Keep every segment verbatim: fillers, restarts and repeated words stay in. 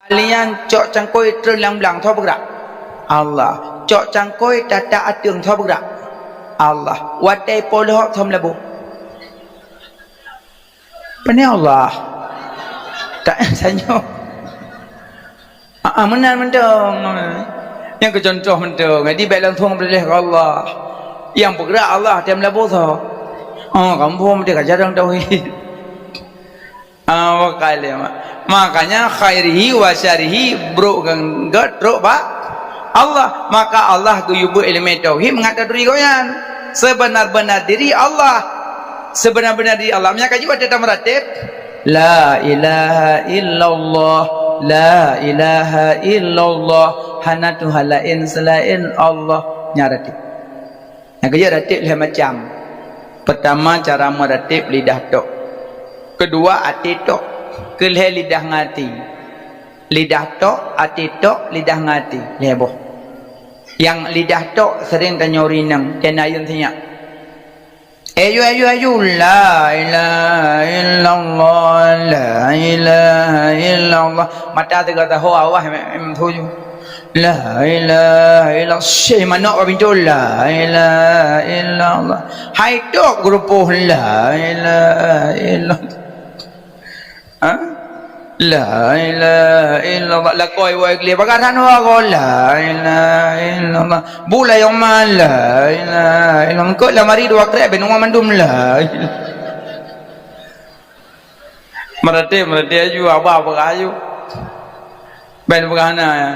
Lian cok cangkôi treun lam blang, soe peugrak? Allah. Cok cangkôi tatak ateueng, soe peugrak? Allah. Watèe po lhok, soe meulaboh? Pane Allah. Tak sanyoe. Ah, ah, meunan mantong. Nyang keu contoh mantong. Jadi bèk langsung peuleueh keu Allah. Nyang peugrak Allah, watèe meulaboh soe? Oh, kamoe meusti ka jarang tauhid. Ah, makanya, makanya khairihi wa syarrihi brôk ngon gèt trôk bak Allah. Maka Allah geuyue beuet ileumèe tauhid mangat taturi Gobnyan. Seubeuna-beuna diri Allah. Seubeuna-beuna diri Allah. Meunyo ka jiôh watèe tameuratéb, la ilaha illallah, la ilaha illallah, hana Tuhan laén seulaén Allah. Nyan ratéb. Nyang keujeuet ratéb lhèe macam. Peutama, cara meuratéb lidah tok. Keudua, até tok. Keulhèe lidah ngon até. Lidah tok, até tok, lidah ngon até. Lhèe boh. Nyang lidah tok seuring tanyoe rineng, keuneuk ayeueng sinyak. Ayu, ayu, ayu, la ilaha illallah, la ilaha illallah. Mata teuga taho awah, em, em, tuju. La ilaha illallah. Syeh manok ka pintoe, la ilaha illallah. Hai tok geurupoh, la ilaha illallah. Ha? La ilaha illallah. Lakôi wai gleh bagaran wa go, la ilaha illallah. Bu layong ma, la ilaha illallah. Kok lamari dua krek benung mandum, la ilaha. Meuratéb, meuratéb aju, abah peugah aju. Ban peugah na, ya.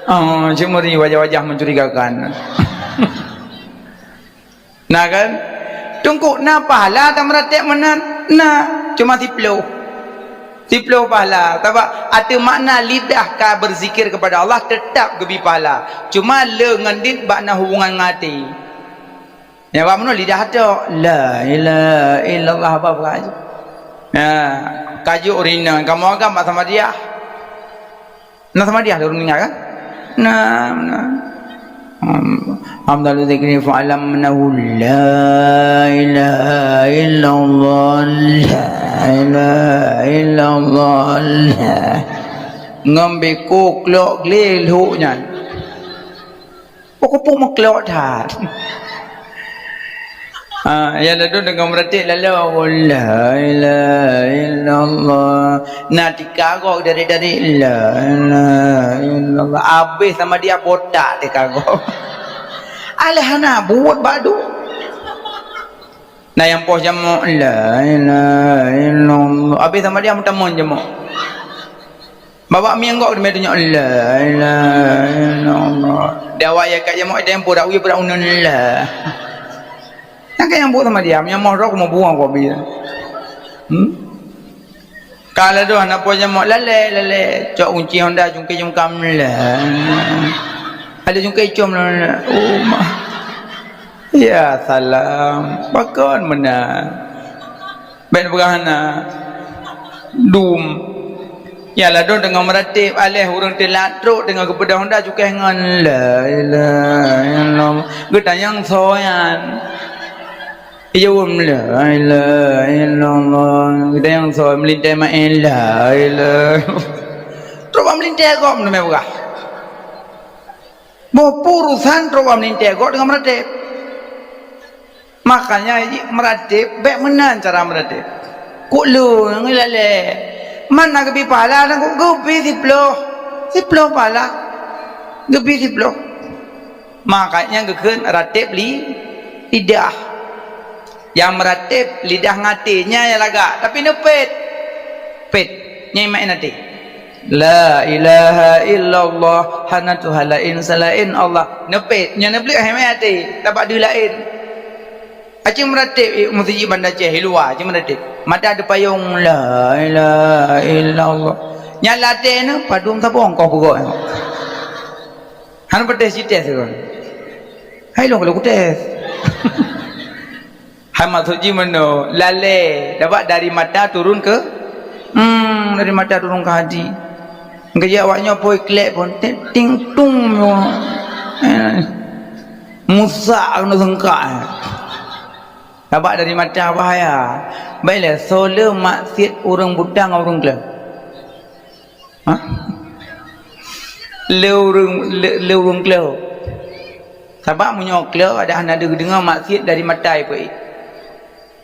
Oh, cemuri wajah-wajah mencurigakan. Na kan? Teungku, na pahala tameuratéb meunan? Na, cuma siploh. Siploh pahala. Sabab ateueh makna lidah ka berzikir kepada Allah, teutap geubri pahala. Cuma le ngon dit bak na hubungan ngon até. Nyang bak meunoe lidah tok, la ilaha illallah, apa bukan? Nah, kajuk ureueng inong, kamoe agam bak Samadiyah. Na Samadiyah lôn ingat kan? Na, na. Am-, Afdalu dzikri fa'lam annahu la ilaha illallah, la ilaha illallah, la. Ngon beko klok gleh lhok nyan. Pokok-pokok meuklok that. Ha, nyang ladôm deungon meuratéb lalu, la ilaha illallah. Na tika gob dari-dari, la ilaha illallah. Abéh Samadiyah botak tika gob. Alah hana buet bak du. Na nyang poh jamok, la ilaha illallah. Abéh Samadiyah meutamong jamok. Babah mieng gob teumé tunyok, la ilaha illallah. Di awai ya kat jamok, tempo dak uye peudak uneun, la. Nyang ka nyang buet Samadiyah, nyang moh rok meubuang gob biya. Hmm? Ka ladoh na poh jamok, lalé, lalé. Cok kunci Honda, cungké cungkam, la. Ada cungké icom, la. Oh, ma. Ya salam, pakon meunan. Bèk peugah hana. Dum. Ya ladôm deungon meuratéb, aléh ureueng teulat trok deungon geupeudong Honda cukéh ngon la ilaha illallah. Geutanyong soe nyan. Ijaweueb la ilaha illallah. Geutanyong soe meulintèe maén la ilaha. Trok bak meulintèe gob teumé peugah. Boh peue urosan trok bak meulintèe gob deungon meuratéb. Makanya meuratéb bèk meunan cara meuratéb. Kok lôn ngilalée. Man na geubri pahala dan kok geubri siploh. Siploh pahala. Geubri siploh. Makanya geukheun ratéb li-, lidah. Nyang meuratéb lidah ngon até nyan nyang lagak, tapi neupét. Pét, nyan maén até. La ilaha illallah, hana Tuhan laén seulaén Allah. Neupét, nyan neubleueh hai maén até, tabak deuh laén. Aci meuratéb, eh, meuseujid Banda Aceh, di luwa, aci meuratéb. Mata teupayong, la ilaha illallah. Nyan lam até neuh, padum saboh engkoh peugok nyoe. Hana peutéh sitéh sigoe. Hai lôn kalau kutéh. Hai maksud jih meunoe, lalée, tabak dari mata turun ke, hmm, dari mata turun ke hati. Geujak awak nyoe poi klek pun, ting, ting, tung, nyoe. Eh, musak keunoe seungkak. Tabak dari mata bahaya. Baiklah, soe le maksiet ureueng buta ngon ureueng kleueng? Ha? Lé ureuëng, lé, lé ureuëng kleu. Sabab meunyoe kleu ada hana deuh deungoe maksiet dari mata ipeuék.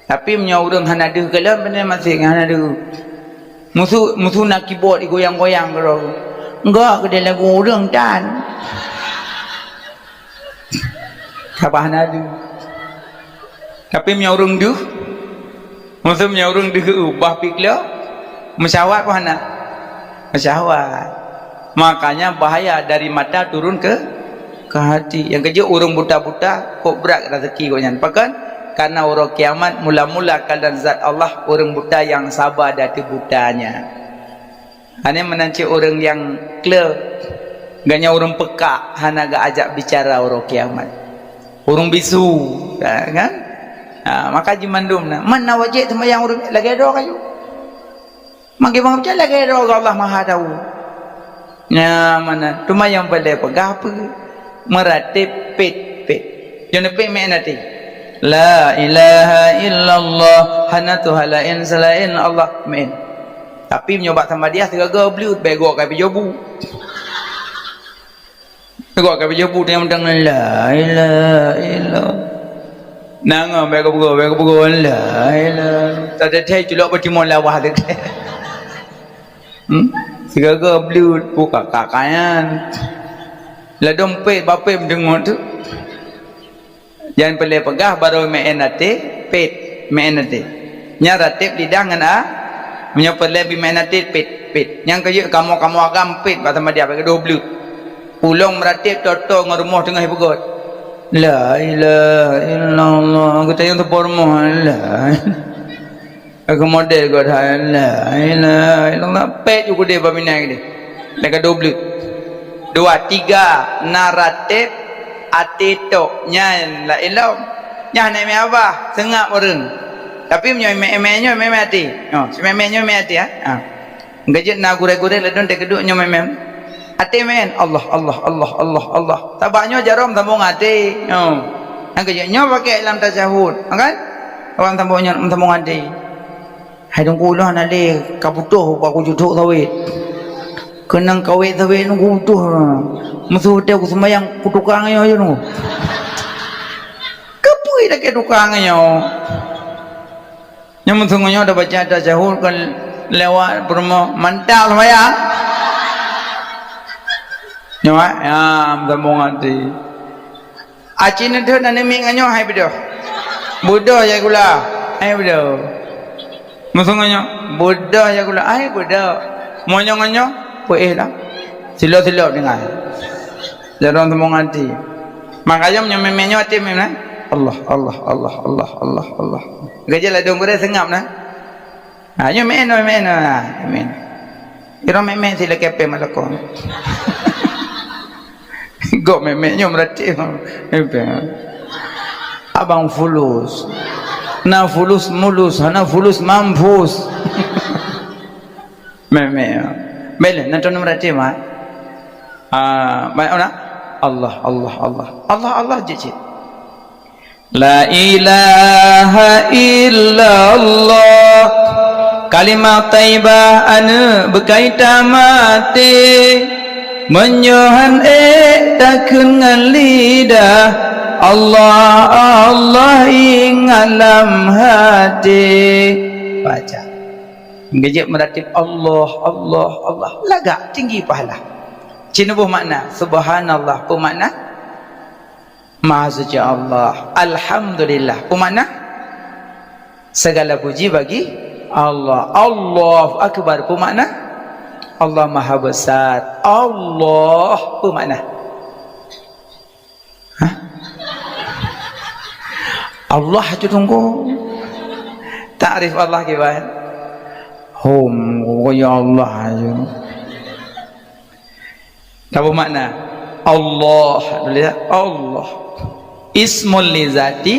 Tapi meunyoe ureuëng hana deuh kalon, beuna maksiet ngon hana deuh. Musu, musu na kibot igoyang-goyang keudroe. Enggak, keudeh lagu ureuëng tan. Sabab hana deuh. Tapi meunyoe ureuëng deuh, maksud meunyoe ureuëng deuh, bah pih kleu, meusyahwat pun hana. Meusyahwat. Makanya bahaya dari mata turun ke, ke hati. Nyang keujeuet ureuëng buta-buta, kok brat rezeki gobnyan. Pakon? Karena uroe kiamat mula-mula kalon zat Allah ureuëng buta nyang saba dan teubutanya. Hana meunan cit ureuëng nyang kleu, gobnyan ureuëng pekak, hana geuajak bicara uroe kiamat. Ureuëng bisu, ha, kan? Ha, maka jimandum na. Man na wajéb seumayang ureuëng lagée droe kayu. Mangke bang peucaya lagée droe Allah Maha Tahu. Nya mana? Teuma nyang paleng peugah peue? Meuratéb pet-pet. Jangan pet meu'en até. La ilaha illallah, hana Tuhan laén seulaén Allah, meu'en. Tapi meunyoe bak Samadiyah sigoe-goe bleut, bèk goe ka pijobu. Sigoe ka pijobu, teungoh meudeungoe, la ilaha illallah. Nangoe, bèk geupeugah, bèk geupeugah, la ilaha. Teuthèe culok beutimong lawah teuthèe. Hmm? Sigoe-goe bleut, buka kakayan. Ladôm pet, bapet meudeungoe tu. Jangan paleng peugah barô meu'en até, pet, meu'en até. Nyan ratéb lidah ngon a, meunyoe paleng bi meu'en até, pet, pet. Nyang keujeuet kamoe-kamoe agam pet bak Samadiyah, bèk geudoh bleut. Ulôn meuratéb toe-toe ngon rumoh teungoh ipeugöt. La ilaha illallah. Geutanyoe teupeu rumoh, la. Aku model geuh dah, la ilaha illallah. Pet ju keudeh bak Mina keudeh. Lagèe dua belas. Dua, tiga, na ratéb até tok. Nyan la ilom. Nyan hana mé abah, seungab ureueng. Tapi meunyoe mé-mé nyoe, mé-mé até. Oh, si mé-mé nyoe mé até, ha? Ha. Geujeuet na gurée-gurée ladôm teukeuduk nyoe mé-mé. Até mé, Allah, Allah, Allah, Allah, Allah. Sabab nyoe jaroe sambong até. Oh. Nyang geujeuet nyoe pakai lam tasyahud, kan? Awak sambong nyoe, sambong até. Hai Teungku, ulôn hana lé ka butoh bak kujeuet thok sawét. Keunong kawét sawét nyoe kubutoh. Meusu watèe kuseumayang kutukang nyoe, nyoe. Keupeue lakèe tukang nyoe? Nyoe meusu ngon nyoe tabaca tasyahud kon lewat peurumoh mantap seumayang. Nyoe, ya, sambong até. Aci neudeuet aneuk miet ngon nyoe hai beudôh. Beudôh ya gula. Hai beudôh. Meusu ngon nyoe, beudôh ya gula. Hai beudôh. Meunyoe ngon nyoe, peuéh lah. Silop-silop deungon. Jaroe sambong até. Makanya meunyoe mé-mé nyoe até mé-mé. Allah, Allah, Allah, Allah, Allah, Allah. Geujeuet ladôm gurée seungab nah. Ha, nyoe mé-mé, mé-mé, ha, mé-mé. Iro mé-mé si lakèe pèng malakon. Gok mé-mé nyoe meuratéb. Abang fulus. Na fulus mulus, hana fulus mampus. Mé-mé. Bèk lé, na teuneuk meuratéb, ha. Ah, baik, ona. Allah, Allah, Allah. Allah, Allah, jeuet, jeuet. La ilaha illallah. Kalimah thaibah aneuk beukai tamaté. Meunyoe han ék takheun ngon lidah, Allah, Allah ingat lam haté. Baca. Geujeuet meuratéb Allah, Allah, Allah. Lagak tinggi pahala. Ci neuboh makna. Subhanallah. Peue makna? Maha suci Allah. Alhamdulillah. Peue makna? Segala puji bagi Allah. Allahu Akbar. Peue makna? Allah Maha Besar. Allah. Peue makna? Hah? Allah tu tunggu. Takrif Allah kiban? Hom, ya Allah. Apa makna? Allah, tulis ya, Allah. Ismul li zati,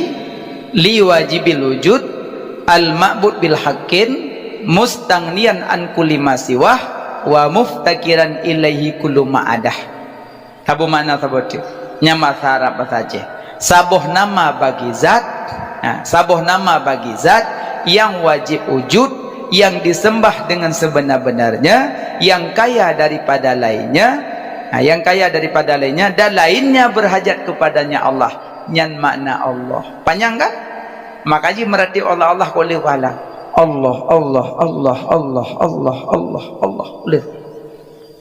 li wajibil wujud, al ma'bud bil haqqin, mustaghniyan an kulli ma siwah, wa muftaqiran ilaihi kullu ma adah. Saboh makna saboh teuk. Nyan basa Arab, basa Aceh. Saboh nama bagi zat, ha, saboh nama bagi zat yang wajib wujud, yang disembah dengan sebenar-benarnya, yang kaya daripada lainnya, Nah, yang kaya daripada lainnya dan lainnya berhajat kepadanya Allah. Nyan makna Allah. Panyang kan? Maka jih meuratéb Allah, Allah kok le pahala. Allah, Allah, Allah, Allah, Allah, Allah, Allah. Le.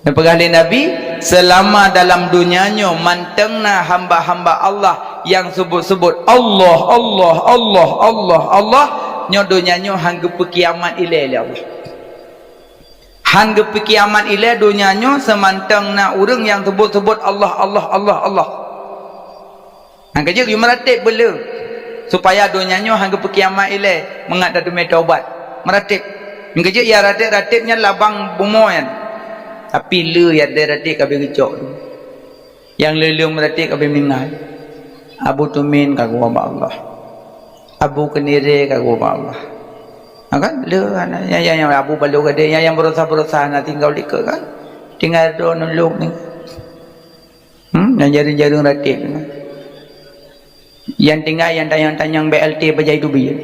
Neupeugah lé Nabi, selama dalam donya nyoe mantong na hamba-hamba Allah nyang seubut-seubut Allah, Allah, Allah, Allah, Allah, nyoe donya nyoe han geupeukiamat ilée lé Allah. Han geupeukiamat ilée donya nyoe seumantong na ureuëng nyang seubut-seubut Allah, Allah, Allah, Allah. Nyang keujeuet geumeuratéb beuleu, supaya donya nyoe han geupeukiamat ilée mangat tateumé taubat. Meuratéb. Nyang keujeuet ya ratéb-ratéb nyan labang bumoe nyan. Tapi le ya ratéb ka beucok tu. Nyang le-le meuratéb ka beumeuninggai. Abu Tumin ka geuba bak Allah. Abu Keunirée ka geuba bak Allah. Ha kan? Le hana nyang, nyang, nyang Abu Balo Gadée, nyang, nyang beurosah-beurosah na tinggai likot kan? Tinggai droe nulok ni. Hmm, nyang jareueng-jareueng ratéb. Nyang tinggai nyang tanyong-tanyong B L T bajai teubiet.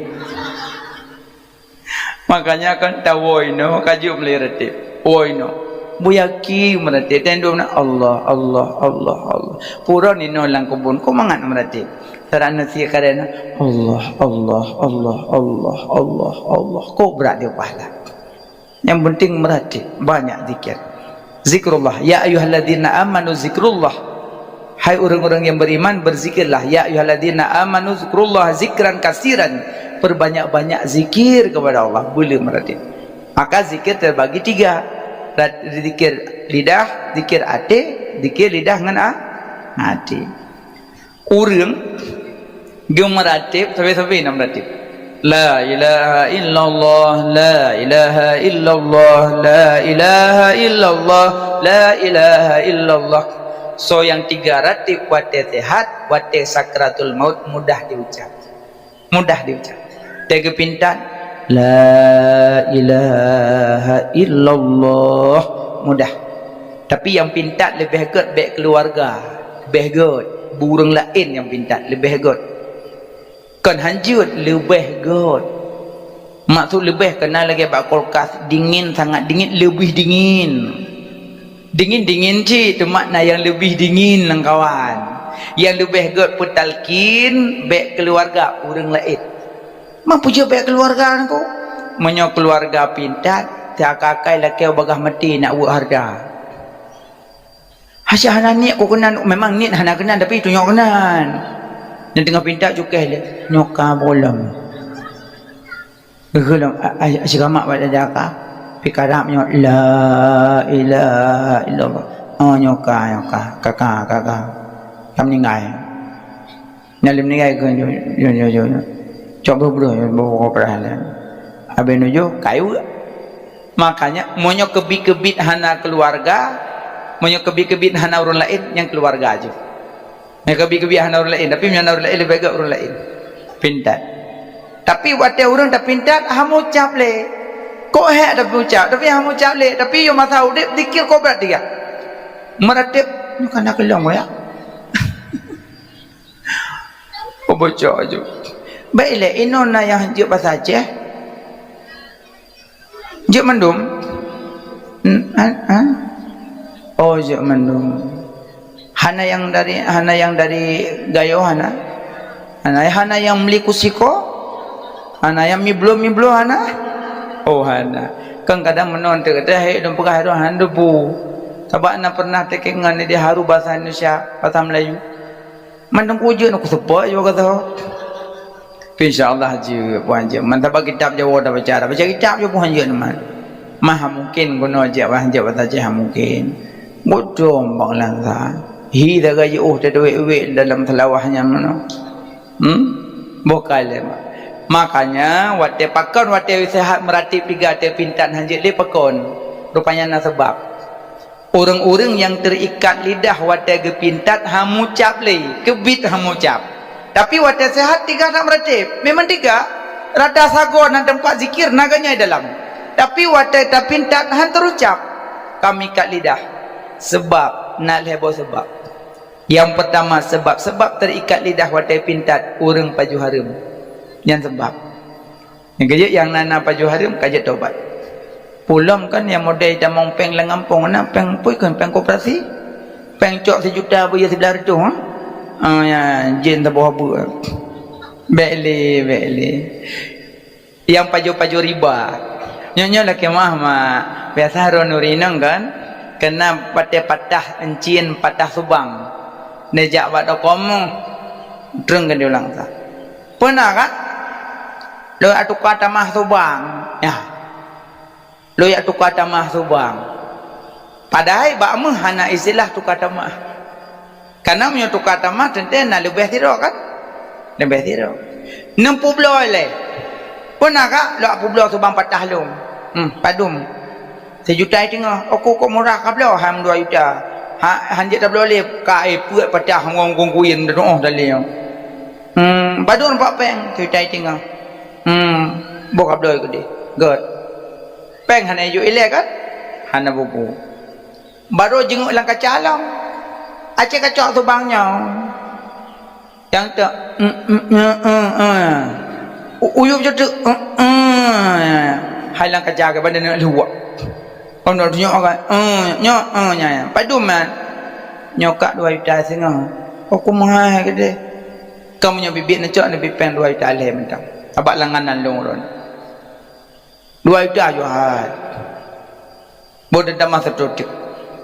Makanya kan tawoe inoe ka jeuet meulée ratéb. Woe inoe. Buyaki meuratéb tendom na Allah, Allah, Allah, Allah. Pura ninoe lam keubon, kok mangat meuratéb. Taran nasi karena Allah, Allah, Allah, Allah, Allah, Allah. Kok brat dia pahala. Yang penting meuratéb, banyak zikir. Zikrullah. Ya ayyuhalladzina amanu zikrullah. Hai ureuëng-ureuëng yang beriman, berzikirlah. Ya ayyuhalladzina amanu zikrullah zikran kasiran. Perbanyak-banyak zikir kepada Allah. Boleh meuratéb. Maka zikir terbagi tiga. Rat-, zikir lidah, zikir até, zikir lidah ngan a-, até. Ureuëng geumeuratéb, sabe-sabe na meuratéb. La ilaha illallah, la ilaha illallah, la ilaha illallah, la ilaha illallah. Soe nyang tiga ratéb watée sehat, watée sakratul maut mudah diucap. Mudah diucap. Teugeupintat, la ilaha illallah. Mudah. Tapi nyang pintat leubeh gét bék keuluwarga. Leubeh gét. Beu ureuëng laén nyang pintat leubeh gét. Kon hanjeuet, leubeh gét. Maksud leubeh keunan lagée bak kulkas, dingin, sangat dingin, leubeh dingin. Dingin-dingin cit, teuma na nyang leubeh dingin lamkawan. Nyang leubeh gét peutalkin bék keuluwarga ureuëng laén. Ma peujeuet bék keuluwarga nyan ko? Meunyoe keuluwarga pintat, siakai-akai lakée bagaih maté nak weuek hareuta. Hasya hana niet ko keunan, memang niet hana keunan, tapi tunyok keunan. Nyang teungoh pintat cukéh lé, nyoe ka boh lom. Geuh lom, a, a, sigamak bak dada ka. Pi karab nyoe, la ilaha illallah. Oh, nyoe ka, nyoe ka, ka, ka, ka, ka. Ka meuninggai. Nyang lheueh meuninggai keu nyoe, nyoe, nyoe, nyoe. Cok beuh-beuh, nyoe, beuh-beuh, beuh-beuh. Habéh nujoh, kayue. Makanya, meunyoe keubiet-keubiet hana keuluwarga, meunyoe keubiet-keubiet hana ureuëng laén, nyang keuluwarga jih. Nyang keubiet-keubiet hana ureuëng laén, tapi meunyoe na ureuëng laén, leubeh gét ureuëng laén. Pintat. Tapi watée ureuëng tapintat, hana meucab lé. Kok hék tapi meucab, tapi hana meucab lé. Tapi yoh masa udeb, zikir kok brat tiga. Meuratéb, nyoe ka na keulong, ya. Oh, bocok aju. Baik lé, inoe na nyang jeuet basa Aceh. Jeuet mandum? Hmm, ha, ha? Oh, jeuet mandum. Hana nyang dari, hana nyang dari Gayo hana? Hana, hana nyang meuli kusiko? Hana nyang miblo-miblo hana? Oh, hana. Kan kadang meunoe teuh, teuh, hai, dong peugah, hai, dong, hana debu. Sabab na pernah teukeungon di haru bahasa Indonesia, bahasa Melayu. Mandum kujeuet na kuseupôt jua kata. Insya Allah jeuet, puhan jeuet. Mantap kitab Jawa dah baca, dah baca kitab jua puhan jeuet man. Mah mungkin guna jeuet, puhan jeuet bata jih mungkin. Godom bak lansa. Hi dah gaji uh teuduek-duek dalam selawah nyan mana. Hmm? Bukan lé. Makanya watée pakon watée sehat meuratéb tiga teuh pintan hanjeuet lé pakon. Rupanya na sebab. Ureuëng-ureuëng nyang teuikat lidah watée geupintat hana meucab lé, keubiet hana meucab. Tapi watée seuhat tiga that meuratéb, memang tiga. Rata sagoe nan teumpat zikir na ganyai dalam. Tapi watée tapintat han teurucab, ka meuikat lidah. Seubab, na lhée boh seubab. Nyang peurtama, seubab-seubab teuikat lidah watée pintat ureuëng pajoh hareuem. Nyan seubab. Nyang keujeuet nyang na-na pajoh hareuem ka jeuet tobat. Pulom kan nyang modai tamong péng lam gampông na péng pui kan péng koperasi. Péng cok sijuta beu yue siblaih reutôh, ha? Ah, ya, jén saboh buet. Bék lé, bék lé. Nyang pajoh-pajoh riba. Nyoe, nyoe lakée meuah, mak. Biasa droeneuh inong kan, keunan patéh patah euncien, patah subang. Neujak bak toko meuh, treun keu diulang sa. Peuna kan? Lôn tuka tamah subang. Ya. Lôn jak tuka tamah subang. Padahai bak meuh hana istilah tuka tamah. Kareuna meunyoe tuka tamah teuntée na leubeh sidroe kan? Leubeh sidroe. Neupubloe lé. Peuna ka lôn publoe subang patah lôn. Hmm, padum? Sijuta teungoh. Oku kok murah ka bloe, hai meudua juta. Ha, hanjeuet tabloe lé, ka ipeuet patah ngon kungkuyen teunoh tali. Hmm, padum pat péng? Sijuta teungoh. Hmm, boh ka bloe keudeh. Göt. Péng hana ijok ilée kan? Hana bubu. Barô jingeuek lam kaca lom. Aceh kacok subang nyoe. Nyang teuk, mm, mm, mm, mm, mm. U-, uyueb jeuet teuk, mm, mm. Hai lam kaca ke bandar neuk luwak. Kon nyoe kan, mm, nyoe, mm, nya, nya. Padum man? Nyoe kak dua juta singoh. Oh, kumaha keudeh? Kamoe nyoe biet-biet neucok neubi péng dua juta lhée mantong. Abak langganan lôn uroe nyoe. Dua juta jua hai. Boh teutamah seutotik.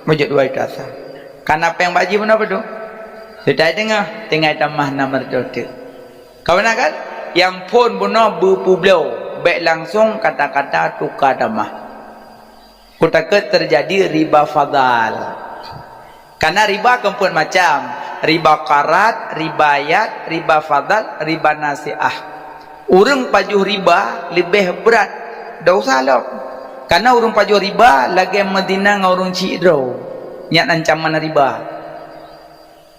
Meujeuet dua juta sa. Kana péng bak jih bunoe padum? Sijuta teungoh, tinggai tamah nam reutôh teuk. Ka meunan kan? Nyang phon bunoe beupubloe, bék langsong kata-kata tuka tamah. Kutakot teujadi riba fadhal. Kareuna riba keumpeuet macam, riba qard, riba yad, riba fadhal, riba nasiah. Ureuëng pajoh riba leubeh brat dosa lom. Kareuna ureuëng pajoh riba lagée meuzina ngon ureuëng chik droe. Nyan ancaman riba.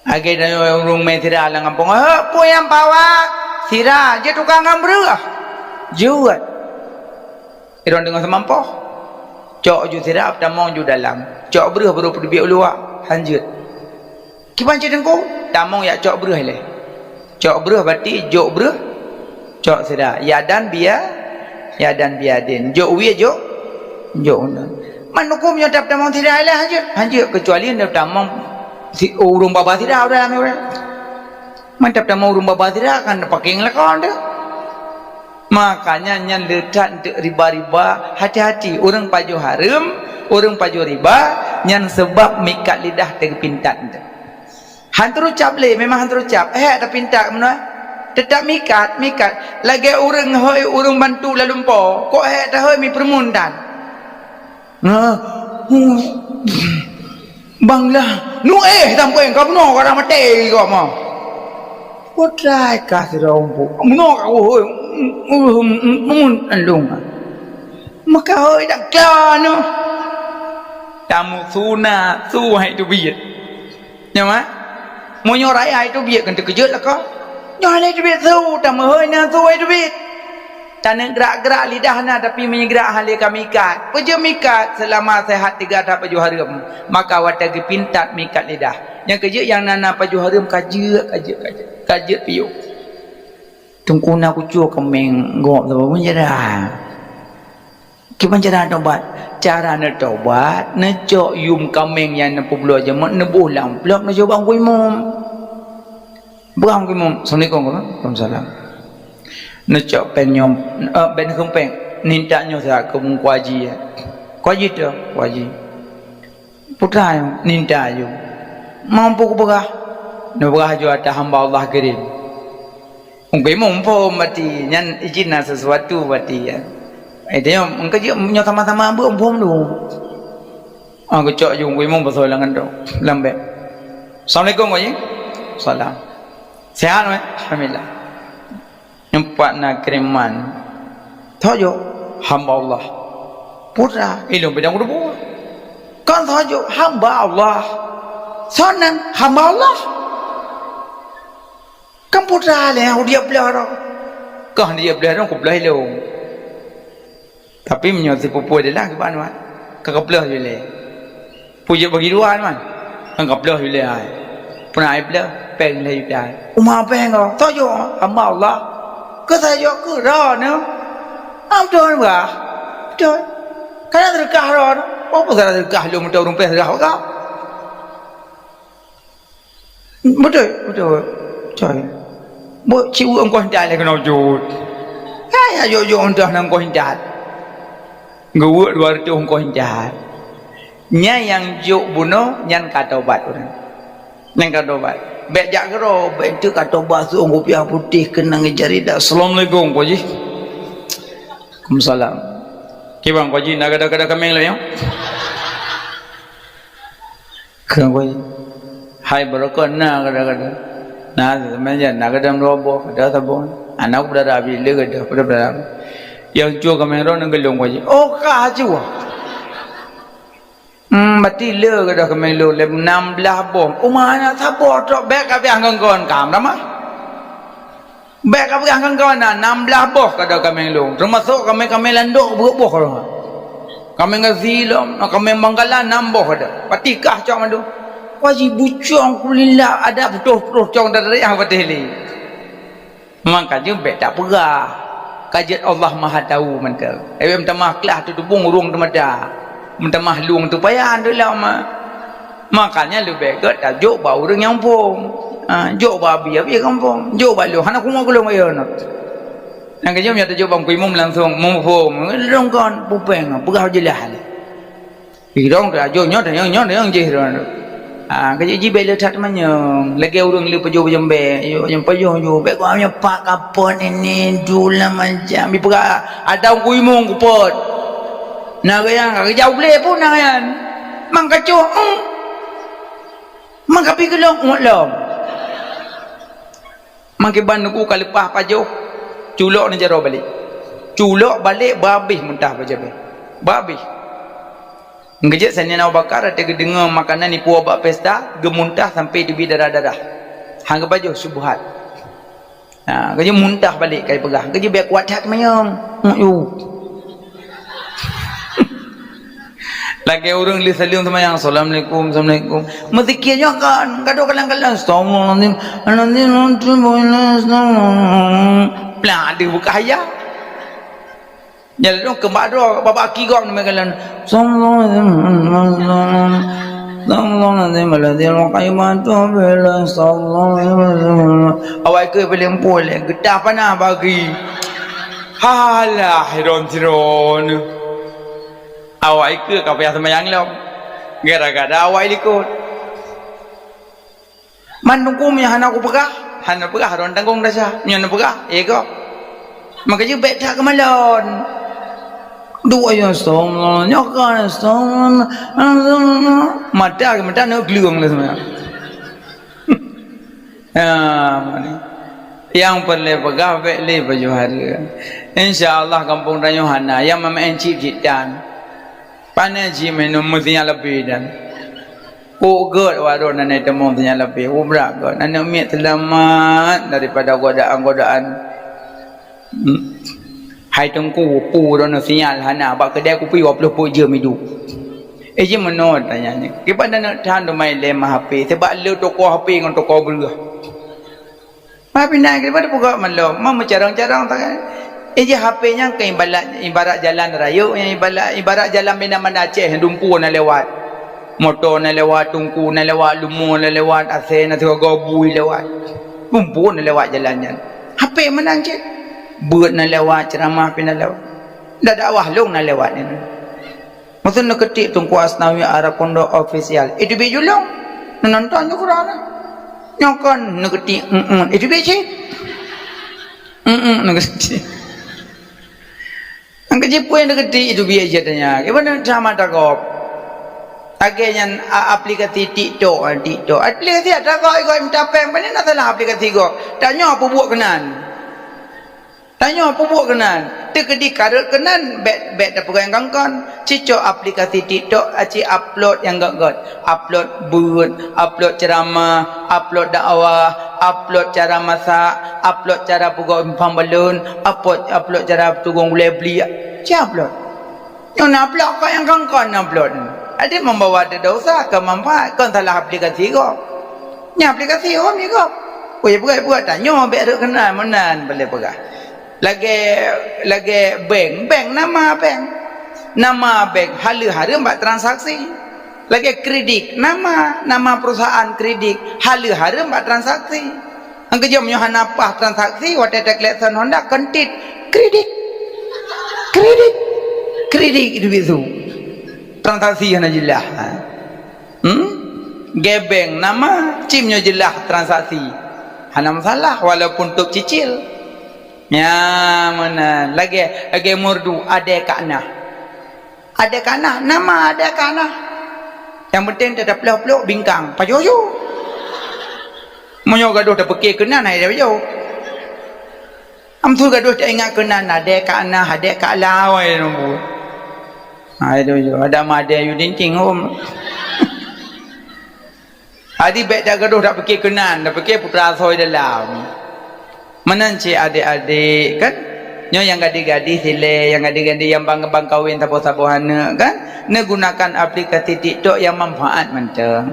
Lagée ureuëng mé sira lam gampông, "Hek, peue nyang pawa sira jeuet tukang ngon breueh?" Jeuet. Droe deungoe seumampoh. Cok ju sira, tamong ju dalam. Cok breueh baru peudubiet u luwa, hanjeuet. Kiban cit teungku, tamong jak cok breueh ilée. Cok breueh berarti jok breueh, cok sira. Yadan bia, yadan biadin. Jok wie, jok, jok uneun. Man huköm nyoe tap tamong sira ilée hanjeuet? Hanjeuet, keucuali neu tamong si ureuëng babah sira udah ramé udah. Mantap tamong ureuëng babah sira kan pakéng lakon tu. Makanya nyan le that eunteuk riba-riba, hati-hati. Ureuëng pajoh hareuem, ureuëng pajoh riba, nyan seubab mikat lidah teugeupintat eunteuk. Han teurucab lé, memang han teurucab. Hék tapintat meunoe. Teutap mikat, mikat. Lagée ureuëng hôi ureuëng bantu lam lumpoe, kok hék tahôi mi peureumun tan. Nah, hmm. Bang lah, nu éh sampoe ka bunoe ka maté kok mah. Putai ka sidroe umpuk. Bunoe ka, oh, oh, oh, oh, oh, oh, andong. Maka hôi dak ka noh. Tamu sunat, su hai teubiet. Nyoe mah. Meunyoe raya hai teubiet kan teukeujot lakoe. Nyoe hai teubiet su, tamu hôi na su hai teubiet. Taneuk gerak-gerak lidah na, tapi meunyoe gerak hana lé ka mikat. Peue jeuet mikat? Seulama seuhat teuga that pajoh hareuem, maka watée geupintat mikat lidah. Nyang keujeuet nyang na, na pajoh hareuem ka jeuet, ka jeuet, ka jeuet, ka jeuet piôh. Teungku na kucue keuméng gob saboh penjara. Kiban cara tobat? Cara neutobat, neucok yum kaméng nyang neupeubloe jeumot, neuboh lam amplop, neucok bak Teungku Imum. Peugah Teungku Imum, "Assalamualaikum." "Waalaikumsalam." Neucok péng nyoe, eh, bèk neukheueng péng. Ninta nyoe sa keu Teungku Haji, ya. Teungku Haji tu, Teungku Haji. Putra nyoe, ninta nyoe. Mampu kupeugah. Neupeugah ju ata hamba Allah kirém. Teungku Imum phom bati, nyan ijin na sesuatu bati, ya. Eh, dia, engkau je, nyoe sama-sama beuet phom dulu. Ah, geucok ju Teungku Imum pasoe lam kantô, lam bèk. "Assalamualaikum, Teungku Haji." "Salam." "Sehat, weh?" "Alhamdulillah." Nyoe pat na kiriman. Soe jok? Hamba Allah. Putra, ilôn bidang rubuh. Kon soe jok? Hamba Allah. Soe nan? Hamba Allah. Kan putra lé, nyang diep blah roh. Kah diep blah roh, kublah ilôn. Tapi meunyoe sipupu adalah kiban, Wan? Ka kaplôh ju lé. Peue jeuet bagi dua, Wan? Kan kaplôh ju lé, hai. Peue na ai plôh? Péng lhèe juta. Uma péng kah? Soe jok? Hamba Allah. Keu soe jok? Keu droeneuh. Ah, beutôi, bah. Beutôi. Kana seudeukah droeneuh. Oh, peue kana seudeukah lôn meuteumèe ureueng péng seudeukah bak kah? Beutôi, beutôi. Beutôi. Buet siuek ongkoh intat lé keunoe jeuet. Hai, jok-jok ongkoh intat. Geuweuek dua reutôh ongkoh intat. Nyan nyang jok bunoe, nyan ka tobat ureuëng. Nyan ka tobat. Bék jak keudroe, bék teuk ka tobat, suong kupiah putéh keunong jari dak. "Assalamualaikum, Pak Haji." "Waalaikumsalam." "Kiban, Pak Haji, na gada-gada kaméng lom, ya?" Kheun kuy, hai barokon na kadang-kadang. Na seumén jan, na kadang dua boh, kadang saboh. Aneuk peudara abi le gadôh, peudara. Nyang cue kaméng droeneuh geulong kuy. Oh, ka cue. Hmm, berarti le gadôh kaméng lôn, lé nam blaih boh. Uma aneuk saboh trok, bék ka piah ngon kon, kam ramah. Bék ka peugah ngon kawan na, nam blaih boh kada kaméng lôn. Teumasok kaméng-kaméng landok beureuboh lom. Kaméng gazi lom, kaméng bangkala nam boh kada. Pati kah cok mandum. Wajib bucong kulila ada putôh-putôh cong dari yang patéh lé. Maka jeuet bék tak peugah. Ka jeuet Allah Maha Tahu mantong. Éh, meutamah klah teutubong ureuëng teumata. Meutamah lueng teupaya teulama. Makanya leubeh gét tajok bak ureuëng nyang phom. Ha, jok bak abi-abi nyang phom. Jok bak lôn, hana kumo keulong ayo na. Nyang keujeuem nyoe tajok bak Teungku Imum langsung muphom. Lôn kon pupeng, peugah jeulaih lé. Irong tajok nyoe, nyoe, nyoe, nyoe jih. Ha, keu jih bela that manyong. Lagée ureuëng le pajoh bajeumbek, yo nyang pajoh jo. Bék geuh nyoe pak kapot ini dula macam. Bipeugah ada Teungku Imum kupot. Na gaya, ka geujak u glé pun na gaya. Mang kacoh, eng. Mang kapi geulong, eng lom. Mang kiban nuku ka leupah pajoh, culok neujaroe balek. Culok balek, babeh muntah bajabeh. Babeh. Ngeujek Saidina Abu Bakar, watée geudeungoe makanan ipuwoe bak pesta, geumuntah sampai teubiet darah-darah. Han geupajoh syubhat. Ha, geujeuet muntah balek kai peugah. Geujeuet bék kuat that manyong. Yu. Lagée ureuëng lé saleuem seumayang, "Assalamualaikum, assalamualaikum." Meuzikir nyoe kan, gadoh kalang-kalang, "Astagfirullahalazim, alazim, atubu ilaih, astagfirullah." Plah, ada buka ayat. Nyan lom keumbak droe, babah aki gom ni meukalan. Astagfirullahalazim, astagfirullahalazim, alazim, wa kalimatuhu bila, astagfirullahalazim. Awai keu paléng puléng, geutah panas bagi. Halah, hiron-hiron. Awai keu ka payah seumayang lom. Gara-gara awai likot. Man Teungku meunyoe hana kupeugah, hana peugah droen tanggong desya. Meunyoe neupeugah, eh gob. Maka jih bék that keumalon. Dua ya astagfirullah, nyoe kan astagfirullah. Mata ke mata nak gleueng lah sebenarnya. Ya, mari. Nyang peureulée peugah bék lé pajoh hareuem. Insya Allah gampông tanyoe hana, nyang meumaén cit-citan. Pane jih minum meusinyal leubeh dan. Kok gét waron aneuk tamong sinyal leubeh, ubrak gét. Aneuk miet seulamat daripada godaan-godaan. Hmm. Hai Teungku, pu droeneuh sinyal hana, bak keudai kupi dua ploh peuet jeuem idup. Eh, jih meunoe tanya nyoe. Kiban aneuk tan teuma ilée meuhapé, sabab le toko hapé ngon toko breueh. Ma pih na, kiban peugah malom, ma meucarang-carang tangai. Eh, jih hapé nyan keu ibarat, ibarat jalan rayeuk, ibarat, ibarat jalan bina Banda Aceh, dumpeue na lewat. Moto na lewat, teungku na lewat, leumo na lewat, asée na sigoe bui lewat. Dumpeue na lewat jalan nyan. Hapé meunan cit. Beuet na lewat, ceuramah pih na lewat. Dak dakwah lôn na lewat nyan. Masa neukeutiek Teungku Asnawi Arakundo Official. Itu bi julong. Neunonton tu kurang na. Nyoe kon neukeutiek, mm, mm. Itu bi cit. Mm, mm, neukeutiek. Nyang keujipui neukeutiek itu bi cit tanya. Gimana sama takop? Lagée nyan a-, aplikasi TikTok, ah, TikTok. Aplikasi ada kok ikot minta péng, pane na salah aplikasi kok. Tanyoe peubuet keunan. Tanyoe peubuet keunan, teukeudi karot keunan, bék, bék tapeugah nyang kon-kon. Cicok aplikasi TikTok, aci upload nyang gét-gét. Upload beuet, upload ceuramah, upload dakwah, upload cara masak, upload cara peugoe simpang balon, upload, upload cara tugong gulai bli. Ci upload. Nyoe na upload kok nyang kon-kon na upload. Adak membawa teudosa keu manfaat, kon salah aplikasi kok. Nyan aplikasi hom jih gob. Weh, peugah-peugah tanyoe bék rhot keunan meunan boleh peugah. Lagée, lagée bank, bank nama bank. Nama bank, haleue hareuem bak transaksi. Lagèe kredit, nama, nama perusahaan kredit, haleue hareuem bak transaksi. Nyang keujeuet meunyoe hana paih transaksi, watèe taklakson Honda, kon tit, kredit. Kredit. Kredit itu bisu. Transaksi hana jeulaih. Hmm? Gobnyan nama, cit meunyoe jeulaih transaksi. Hana masalah, walaupun tôb cicil. Nyan meunan, lagèe, lagèe merdu, adèe kak na. Adèe kak na, nama adèe kak na. Nyang penting tapeulok-peulok bingkang, pajoh-joh. Meunyoe gadôh tapeuké keunan, hai pajoh. Am su gadôh taingat keunan, adèe kak na, adèe kak lau, hai nunggu. Hai pajoh, ada ma adèe you thinking home. Jadi bèk tagadôh tapeuké keunan, tapeuké putra asoe dalam. Meunan cit adék-adék, kan? Nyoe nyang gadih-gadih silée, nyang gadih-gadih nyang ban, ban kawen saboh-saboh aneuk, kan? Neugunakan aplikasi TikTok nyang manfaat mantong.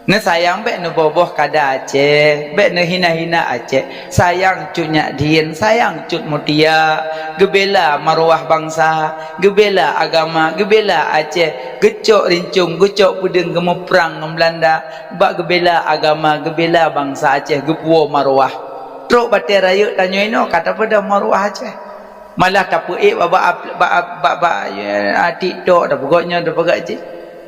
Neusayang bèk neuboh-boh kada Aceh, bèk neuhina-hina Aceh. Sayang Cut Nyak Dhien, sayang Cut Mutia, geubela maruah bansa, geubela agama, geubela Aceh, geucok rincong, geucok peudeueng, geumuprang ngon Beulanda, bak geubela agama, geubela bansa Aceh, geupuwoe maruah. Trok batée rayeuk tanyoe inoe ka tapeudong maruah Aceh. Malah tapeuék bak, bak, bak, bak, bak, ya, TikTok, tapeugah nyoe, tapeugah jih.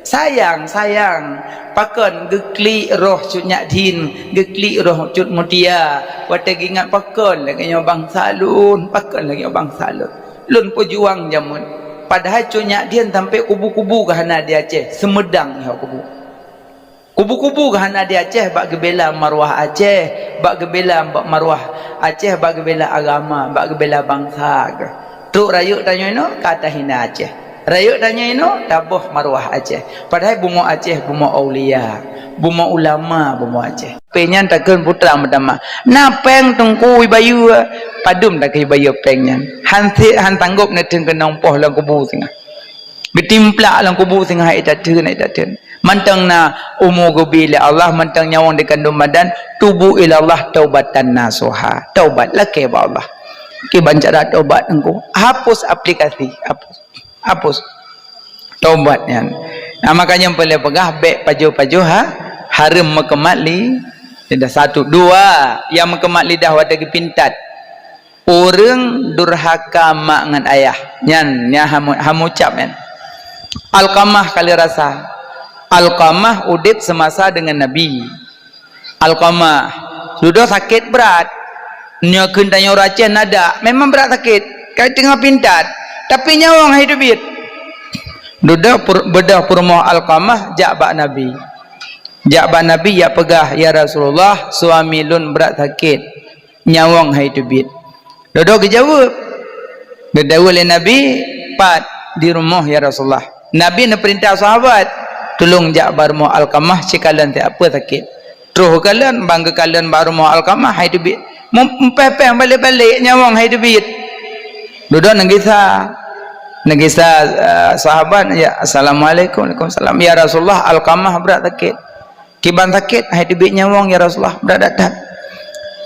Sayang, sayang. Pakon geuklik roh Cut Nyak Dhien, geuklik roh Cut Mutia. Watée geuingat pakon lagée nyoe bansa lôn, pakon lagée nyoe bansa lôn. Lôn peujuang jameun. Padahai Cut Nyak Dhien sampai kubu-kubu geuh hana di Aceh, Sumedang nyoe kubu. Kubu-kubu geuh hana di Aceh bak geubela maruah Aceh, bak geubela maruah Aceh, bak geubela agama, bak geubela bansa geuh. Trok rayeuk tanyoe inoe ka tahina Aceh. Rayeuk tanyoe inoe taboh maruah Aceh. Padahai bumoe Aceh bumoe aulia, bumoe ulama bumoe Aceh. Péng nyan takheun putra meutamah. Na péng teungku ibayeue, padum takheun ibayeue péng nyan. Han sép, han sanggop neuteun keunong poh lam kubu singoh. Geutimplak lam kubu singoh hai tateun, hai tateun. Mantong na umu geubi lé Allah, mantong nyawöng dikandong badan, tubu ilallah taubatan nasuha. Taubat lakée bak Allah. Kiban cara taubat teungku. Hapus aplikasi, hapus. Hapus. Taubat nyan. Nah, makanya peureulée peugah bèk pajoh-pajoh ha, hareuem meukeumat li-, lidah satu. Dua, nyang meukeumat lidah watée geupintat. Ureuëng durhaka mak ngon ayah. Nyan, nyan hamu-, hamu cap nyan. Alqamah kali rasa. Alqamah udeb seumasa deungon Nabi. Alqamah, dudoe sakét brat. Nyoe kheun tanyoe ureuëng Aceh nadak, memang brat sakét. Ka teungoh pintat, tapi nyawöng hai teubiet. Dudoe pur-, beudôh peurumoh Alqamah jak bak Nabi. Jak bak Nabi jak peugah, "Ya Rasulullah, suami lôn brat sakét." Nyawöng hai teubiet. Dudoe geujaweueb. Geudaweueb lé Nabi, "Pat di rumoh, ya Rasulullah?" Nabi neupeurintah sahabat, "Tulông jak bak rumoh Alqamah, sikalon teuh peue sakét." Troh geukalon, ban geukalon bak rumoh Alqamah, hai teubiet. Mum-, mupéh-péh balek-balek nyawöng hai teubiet. Dudoe neugisa. Neugisa, eh, sahabat, "Ya, assalamualaikum." "Waalaikumsalam." "Ya Rasulullah, Alqamah brat sakét." "Kiban sakét?" "Hai teubiet nyawöng, ya Rasulullah, brat that-that."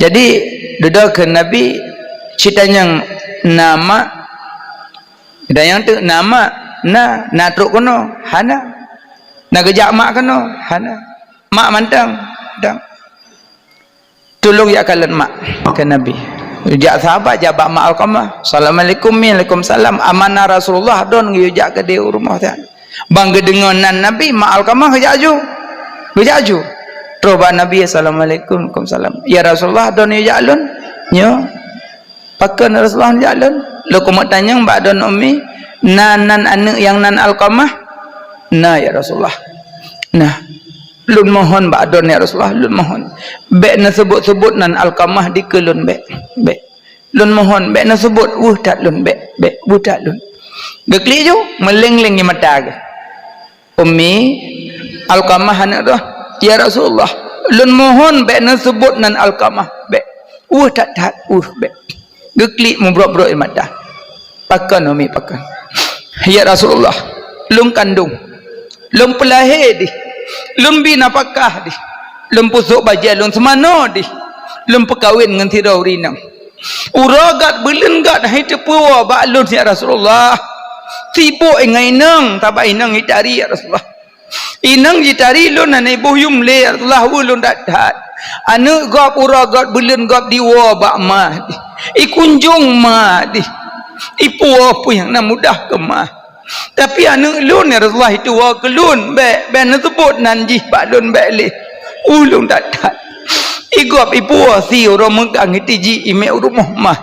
Jadi, dudoe kheun Nabi, "Cit tanyoe na mak?" "Cit tanyoe teuk na mak?" "Na." "Na trok keunoe?" "Hana." "Na geujak mak keunoe?" "Hana." "Mak mantong?" "Mantong." "Tulông jak kalon mak," kheun Nabi. Jak sahabat jak bak mak Alqamah. "Assalamualaikum, Mi." "Waalaikumsalam." "Amanah Rasulullah?" "Don." Geuyue jak keudeh u rumoh nyan. Ban geudeungoe nan Nabi, mak Alqamah geujak aju. Geujak aju. Troh bak Nabi, "Assalamualaikum." "Waalaikumsalam." "Ya Rasulullah, don yue jak lôn?" "Nyoe." "Pakon Rasulullah jak lôn?" "Lôn keumeutanyong bak don Ummi, na nan aneuëk nyang nan Alqamah?" "Na, ya Rasulullah." "Nah, lôn mohon bak don, ya Rasulullah, lôn mohon. Bèk neuseubot-seubot nan Alqamah dikeue lôn, bèk. Bèk. Lôn mohon, bèk neuseubot, weueh that lôn, bèk, bèk, weueh that lôn." Geuklik ju, meuleng-leng di mata geuh. "Ummi, Alqamah aneuëk droe." "Ya Rasulullah, lôn mohon bèk neuseubot nan Alqamah, bèk. Weueh that-that, weueh, bèk." Geuklik mubrok-brok di mata. "Pakon, Ummi, pakon?" "Ya Rasulullah, lôn kandong, lôn peulahé dih, lôn bi nafakah dih, lôn pusok bajèe lôn seumanoe dih, lôn peukawen ngon sidroe ureuëng inong. Uroe gét buleuen gét han teupeuwoe bak lôn, ya Rasulullah. Sibok ngon inong, sabab inong itari, ya Rasulullah. Inong jitari lôn hana iboh yum lé, ya Rasulullah, weueh lôn that-that. Aneuk gob uroe gob buleuen gob diwoe bak ma dih. Ikunjong ma dih. Ipuwoe peue nyang na mudah keu ma. Tapi aneuk lôn, ya Rasulullah, ituwoe keu lôn, bèk, bèk neuseubut nan jih bak lôn, bèk lé. Weueh lôn that-that. Igob ipuwoe sie uroe meugang itiji imek u rumoh ma.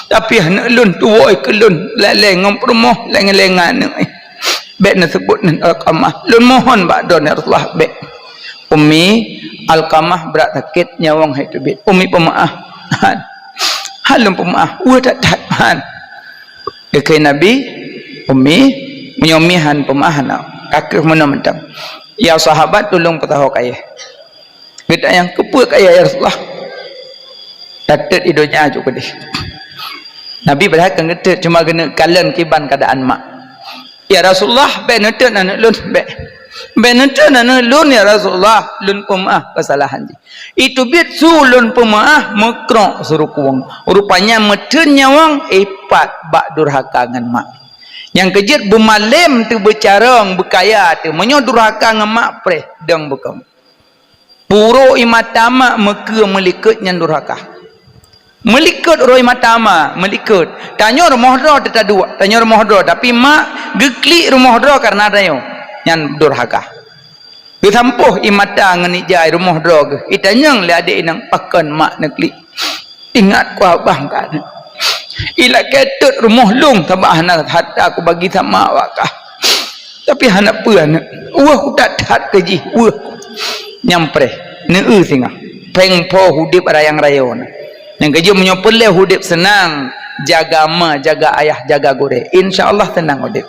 Tapi aneuk lôn tuwoe keu lôn, lé-lé ngon peurumoh, lé-lé ngon aneuk. Bèk neuseubut nan Alqamah. Lôn mohon bak droeneuh, ya Rasulullah, bèk. Ummi, Alqamah brat sakét, nyawöng hai teubiet. Ummi peumeu'ah. Han. Han lôn peumeu'ah. Weueh that-that, han. Geukheun Nabi, "Ummi, meunyoe Ummi han peumeu'ah na, ka kheueh meunoe mantong. Ya sahabat, tulông peusaho kayèe." Geutanyong, "Keupeue kayèe, ya Rasulullah?" "Tateuet i donya ju keudeh." Nabi padahai kon geuteut, cuma geuneuk kalon kiban keuadaan mak. "Ya Rasulullah, bèk neuteut aneuk lôn, bèk. Bèk neuteut aneuk lôn, ya Rasulullah, lôn peumeu'ah keusalahan jih. Iteubiet su lôn peumeu'ah meukrok seurukueng. Rupanya meutheun nyawöng ipat bak durhaka ngon mak. Nyang keujeuet beumalém teuh, beucarông, beukaya teuh, meunyoe durhaka ngon mak preh dong beukom." Puro i mata mak meukeue meulikot nyan durhaka. Meulikot uroe i mata mak, meulikot. Tanyoe rumoh droe teuh taduek, tanyoe rumoh droe, tapi mak geuklik rumoh droe kareuna tanyoe. Nyan durhaka. Geusampôh i mata ngon ija i rumoh droe geuh. Itanyong lé adék inong, "Pakon mak neuklik?" "Ingat ku abang ka aneuk. Ilakèe teut rumoh lôn, sabab hana hareuta kubagi sama awak kah. Tapi hana peue aneuk. Weueh kuthat-that keu jih, weueh." Nyan preh, neueu singoh. Péng po udép rayang-rayo na. Nyang keujeuet meunyoe peureulèe udép seunang, jaga ma, jaga ayah, jaga gurèe. Insya Allah seunang udép.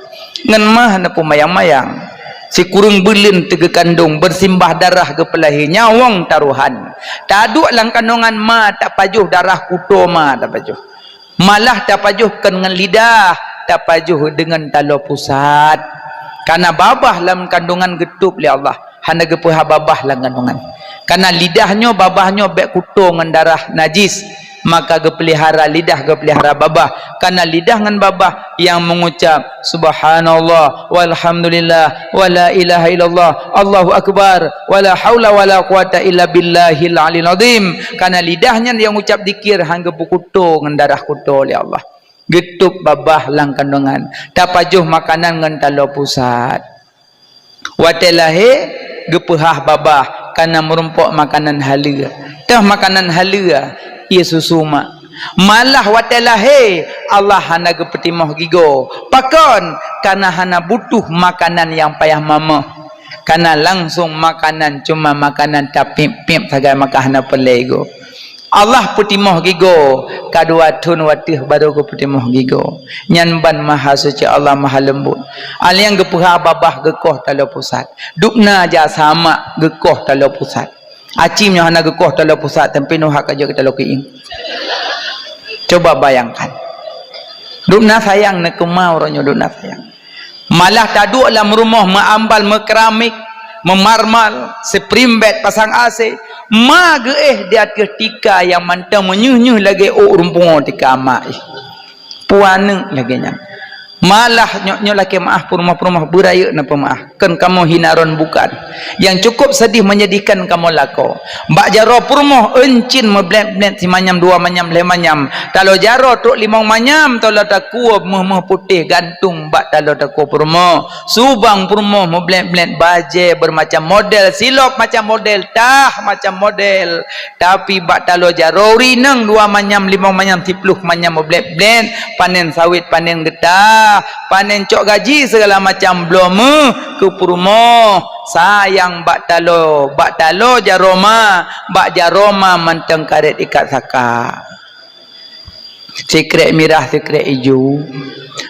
Ngon ma hana peumayang-mayang. Sikureueng buleuen teuh geukandong, beusimbah darah geupeulahé, nyawöng tarohan. Taduek lam kandongan ma, tapajoh darah kuto ma tapajoh. Malah tapajoh kon ngon lidah, tapajoh deungon taloe pusat. Kareuna babah lam kandongan geutôb lé Allah, hana geupeuhah babah lam kandongan. Kareuna lidah nyoe, babah nyoe bèk kuto ngon darah najis. Maka geupeulihara lidah, geupeulihara babah. Kareuna lidah ngon babah nyang mengucap, "Subhanallah, walhamdulillah, wala ilaha illallah, Allahu akbar, wala haula wala quwata illa billahil aliyil azim." Kareuna lidah nyan nyang ucap zikir han geupeukuto ngon darah kuto lé Allah. Geutôb babah lam kandongan, tapajoh makanan ngon taloe pusat. Watèe lahé geupeuhah babah kareuna meurumpok makanan haleue. Teuh makanan haleue, ie susu mak. Malah watèe lahé Allah hana geupeutimoh gigoe. Pakon? Kareuna hana butuh makanan nyang payah mamöh. Kareuna langsong makanan cuma makanan tapiep-piep sagai maka hana peureulèe gigoe. Allah peutimoh gigoe, ka dua thon watèe barô geupeutimoh gigoe. Nyan ban Maha Suci Allah, Maha Leumbot. Alèh nyan geupeuhah babah geukoh taloe pusat. Dubna jasa mak geukoh taloe pusat. Aci meunyoe hana geukoh taloe pusat, teumpat neuhak ka jeuet keu taloe keuieng. Coba bayangkan. Dubna sayang na keu ma uroe nyoe, dubna sayang. Malah taduek lam rumoh meuambal, meukeramik, meumarmal, spring bed, pasang A C. Ma geuéh di ateueh tika nyang mantong meunyeue-nyeue lagèe ôk rumpung tika ma éh. Peue aneuk lagèe nyan. Malah nyoe, nyoe lakèe meu'ah peurumoh-peurumoh, beurayeuk na peumeu'ah. Kon kamoe hina droen bukan. Nyang cukup sedih menyedihkan kamoe lakoe. Bak jaroe peurumoh euncien meublét-blét simanyam, dua manyam, lhèe manyam. Taloe jaroe trok limong manyam, taloe takue meuh-meuh putéh gantung bak taloe takue peurumoh. Subang peurumoh meublét-blét bajèe bermacam model, silop macam model, tah macam model. Tapi bak taloe jaroe rineng dua manyam, limong manyam, siploh manyam meublét-blét, panen sawét, panen geutah, panen cok gaji, segala macam bloe meuh keu peurumoh. Sayang bak taloe, bak taloe jaroe ma, bak jaroe ma mantong karét ikat saka. Sikrek mirah, sikrek ijo.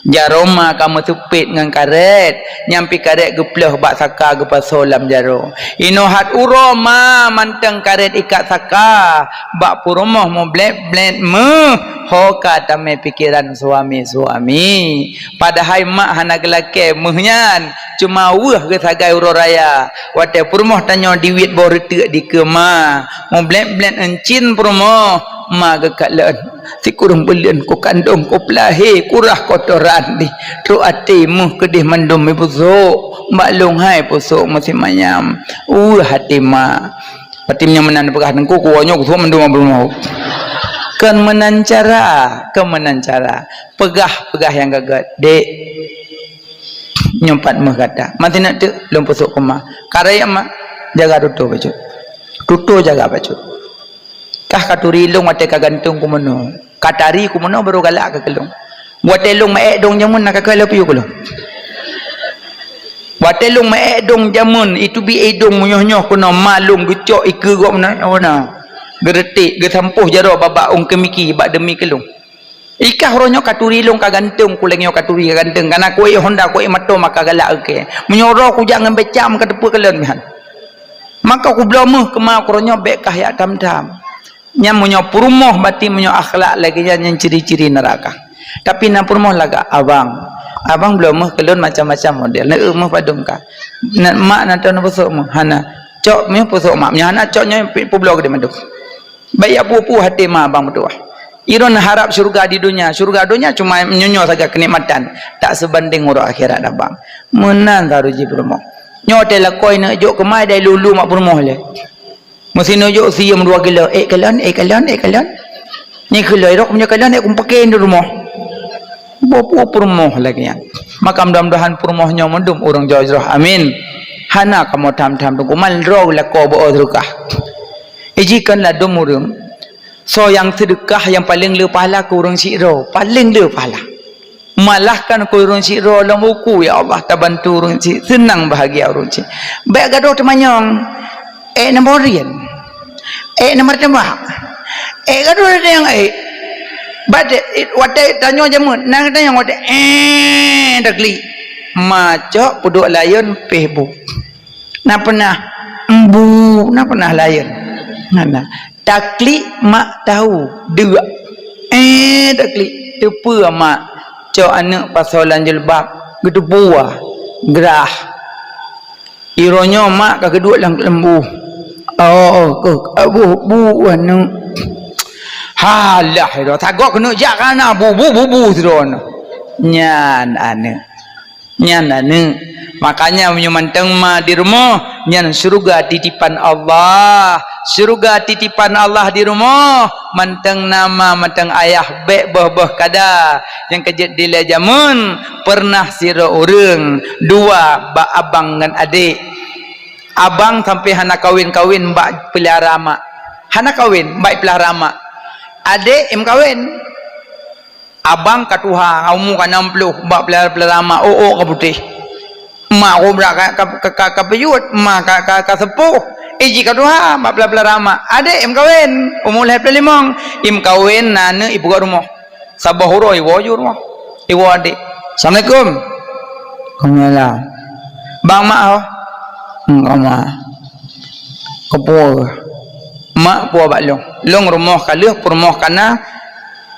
Jaroe ma ka meuseupet ngon karét, nyan pih karét geuplôh bak saka geupasoe lam jaroe. Inoe hat uroe ma mantong karét ikat saka, bak peurumoh meublét-blét meuh, ho ka tamè pikeran suami-suami. Padahai mak hana geulakèe meuh nyan, cuma weueh geuh sagai uroe raya. Watèe peurumoh tanyoe diwét boh reuteuk dikeue ma, meublét-blét euncien peurumoh, Ma geukalon, sikureueng buleuen kukandong, kupeulahé, kurah kotoran dih. Trok até meuh keudeh mandum mipusok, bak lôn hai pusok meusi manyam. Weueh até ma. Pati meunyoe meunan peugah teungku, kuwoe nyoe kusok mandum abang rumoh. Kon meunan cara, kon meunan cara. Peugah, peugah nyang gét-gét. Dek, nyoe pat meuh gata. Mati nak teuk, lôn pusok keuma. Ka rayeuk ma, jaga tutoe bacut. Tutoe jaga bacut. Kah ka turi lôn watée ka gantung keu meunoe. Ka tari keu meunoe barô galak keu lôn. Watée lôn meuék dong jameun na ka keu lôn piôh keu lôn. Watée lôn meuék dong jameun, itu bi ék dong meunyoh-nyoh keunoe ma lôn geucok ikeue gobnyan, oh na. Geuretek, geusampôh jaroe babah ôn keumiki bak deumi keu lôn. Ikah uroe nyoe ka turi lôn ka gantung, kuleng nyoe ka turi ka gantung, kana kuék honda kuék mato maka galak oke. Meunyoe uroe kujak ngon becam ka teupeu keu lôn mihan. Maka kubloe meuh keuma uroe nyoe bék kah yak tham-tham. Nyan meunyoe peurumoh bati meunyoe akhlak lagée nyan, nyan ciri-ciri neuraka. Tapi na peurumoh lagak, "Abang, abang bloe meuh keu lôn macam-macam model, neueu meuh padum ka. Na, mak na teuh neupusok meuh, hana. Cok meuh pusok mak, meunyoe hana cok nyoe pi-, peubloe geude mandum." Bék yak peue-peue até ma abang meutuwah. Droeneuh harab syeuruga di donya, syeuruga donya cuma nyoe-nyoe sagai keunikmatan, tak seubandéng uroe akhirat abang. Meunan saru jih peurumoh. Nyoe teuh lakoe neuk jok keumai dai lulu mak peurumoh lé. Meusi neujok siem dua kilo, ék kalon, ék kalon, ék kalon. Nyan keu lheueh rot meunyoe kalon ék kumpakén di rumoh. Boh peue peurumoh lagée nyan. Maka mudah-mudahan peurumoh nyoe mandum ureuëng jroh-jroh. Amin. Hana kamoe tham-tham teungku, man droe lakoe beu-o seudeukah. Iji kon ladôm ureuëng. Soe nyang seudeukah nyang paleng le pahala keu ureuëng sidroe, paleng le pahala. Malah kan keu ureuëng sidroe lom uku, ya Allah, tabantu ureuëng si, seunang bahagia ureuëng si. Bék gadôh teumanyong, ék na boh rien, ék na martabak, ék gadôh ada nyang ék. Bak watée tanyoe jameun, na tanyong watée, éh, taklik. Ma cok peuduek layeuen péh bu. Na peunah embu, na peunah layeuen. Hana. Taklik mak tahu, deuk. Éh, taklik, teupeue mak cok aneuëk pasoe lam jilbab, geuteupeue, grah. Uroe nyoe mak ka geuduek lam lembu. Oh, keuh, abuh bu aneuëk. Halah, uroe tagok keuneuk jak kana bu, bu, bu, bu sidroe nyoe. Nyan aneuëk. Nyan aneuëk. Makanya meunyoe mantong ma di rumoh, nyan syeuruga titipan Allah. Syeuruga titipan Allah di rumoh, mantong na ma, mantong ayah, bék boh-boh kada. Nyang keujeuet dilée jameun, peureunah sidroe ureuëng, dua bak abang ngon adék. Abang sampai hana kawén-kawén bak peulihara mak. Hana kawén bak peulihara mak. Adék em kawén. Abang ka tuha, umu ka nam ploh, bak peulahé-peulahé mak, ôk-ôk ka putéh. Mak rubra ka, ka, ka, ka, ka peuyuet, mak ka, ka, ka seupôh. Eh, jih ka tuha, bak peulahé-peulahé mak. Adék im kawén, umu lhée ploh limong. Im kawén, na aneuëk, ipeugöt rumoh. Saboh uroe iwoe ju rumoh. Iwoe adék. "Assalamualaikum." "Waalaikumsalam." "Bang mak ho?" "Hmm, ka mak." "Keupeue?" "Mak puwoe bak lôn. Lôn rumoh ka lheueh, peurumoh ka na,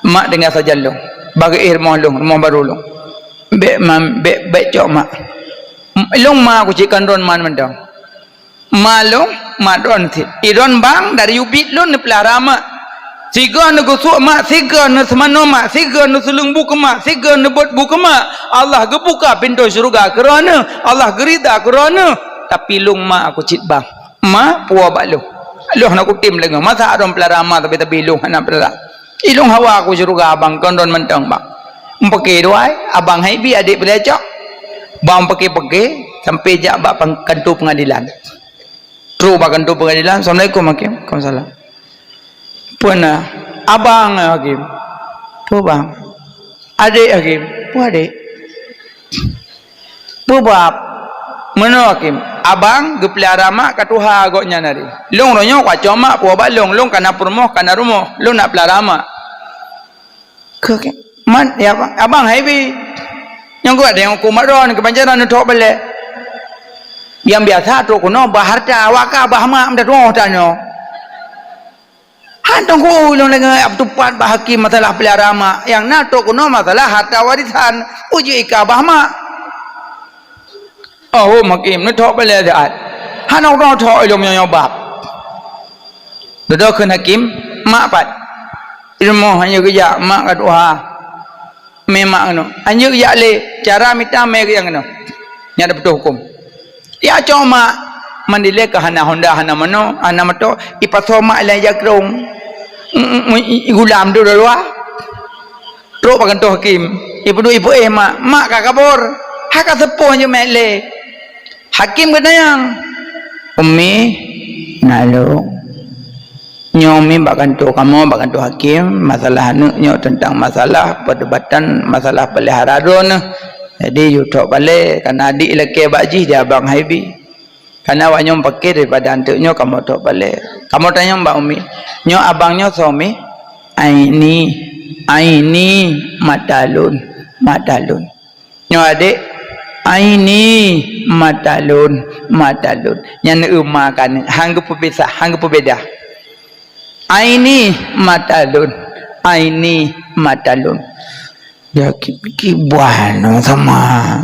mak tinggai sajan lôn. Bah geuéh rumoh lôn, rumoh barô lôn. Bék ma-, bék, bék cok mak. Lôn ma ku cit kon droen ma mantong. Ma lôn, ma droen cit. Idroen bang dari ubit lôn neupeulahara mak. Sigoe neugeusuek mak, sigoe neuseumanoe mak, sigoe neuseuleueng bu keu mak, sigoe neubot bu keu mak. Allah geubuka pintoe syeuruga keu droeneuh, Allah geurida keu droeneuh. Tapi lôn ma ku cit bang." "Ma puwoe bak lôn. Lôn hana kutem lé ngon. Masa droen peulahara ma tapi-tapi lôn hana peulahara. Ilôn hawa ku syeuruga abang kon droen mantong bang." Meupaké dua, abang hai bi adék peulecok. Bang paké-paké sampai jak bak pang-, kanto peungadilan. Trok bak kanto peungadilan, "Assalamualaikum hakim." "Waalaikumsalam." "Peue na?" "Abang hakim." "Peue bang?" "Adék hakim." "Peue adék?" "Peue bab?" "Meunoe hakim, abang geupeulahara mak ka tuha gobnyan hari. Lôn roh nyoe kucok mak puwoe bak lôn, lôn ka na peurumoh, ka na rumoh, lôn nak peulahara mak." "Keu, keu, mat, ya abang, abang hai bi. Nyang geuh ada nyang huköm mak droen keubanjaran neuthok balek. Nyang biasa trok keunoe bah harta, awak ka bah mak meudadoe tanyoe." "Han teungku, ulôn lagée tupat bak hakim masalah peulahara mak. Nyang na trok keunoe masalah harta warisan. Uji ika bah mak." "Oh, hakim, neuthok balek siat. Hana uroe thok ilôn nyoe bab." Dudoe kheun hakim, "Mak pat?" Rumoh hana geujak, mak ka tuha. Mé mak keunoe. Hana geujak lé, cara mita mé geujak keunoe. Nyan dah putôh huköm. Ya cok mak, mandilé ka hana honda, hana mano, hana moto, ipasoe mak ilée jakrong. Mm, mm, mm, i-, i-, gulam tu dah luwa. Trok bak kantô hakim. Ipeuduek ipeuéh mak, mak ka kabor. Ha ka seupôt nyoe mak lé. Hakim geutanyong, "Umi, na lôn." Nyoe Umi bak kantô kamoe, bak kantô hakim, masalah aneuk nyoe teuntang masalah perdebatan masalah peulihara droeneuh. Jadi, yue trok balée, kana adik lakée bak jih di abang hai bi. Kana awak nyoe paké daripada anteuk nyoe kamoe trok balée. Kamoe tanyong bak Umi, "Nyoe abang nyoe soe Umi?" "Aini, Aini mata lôn, mata lôn." Nyoe adék, "Aini mata lôn, mata lôn." Nyan eu ma ka aneuk, han geupeupisah, han geupeubeda. "Aini mata lôn, Aini mata lôn." Ya, ki-, kiban sama.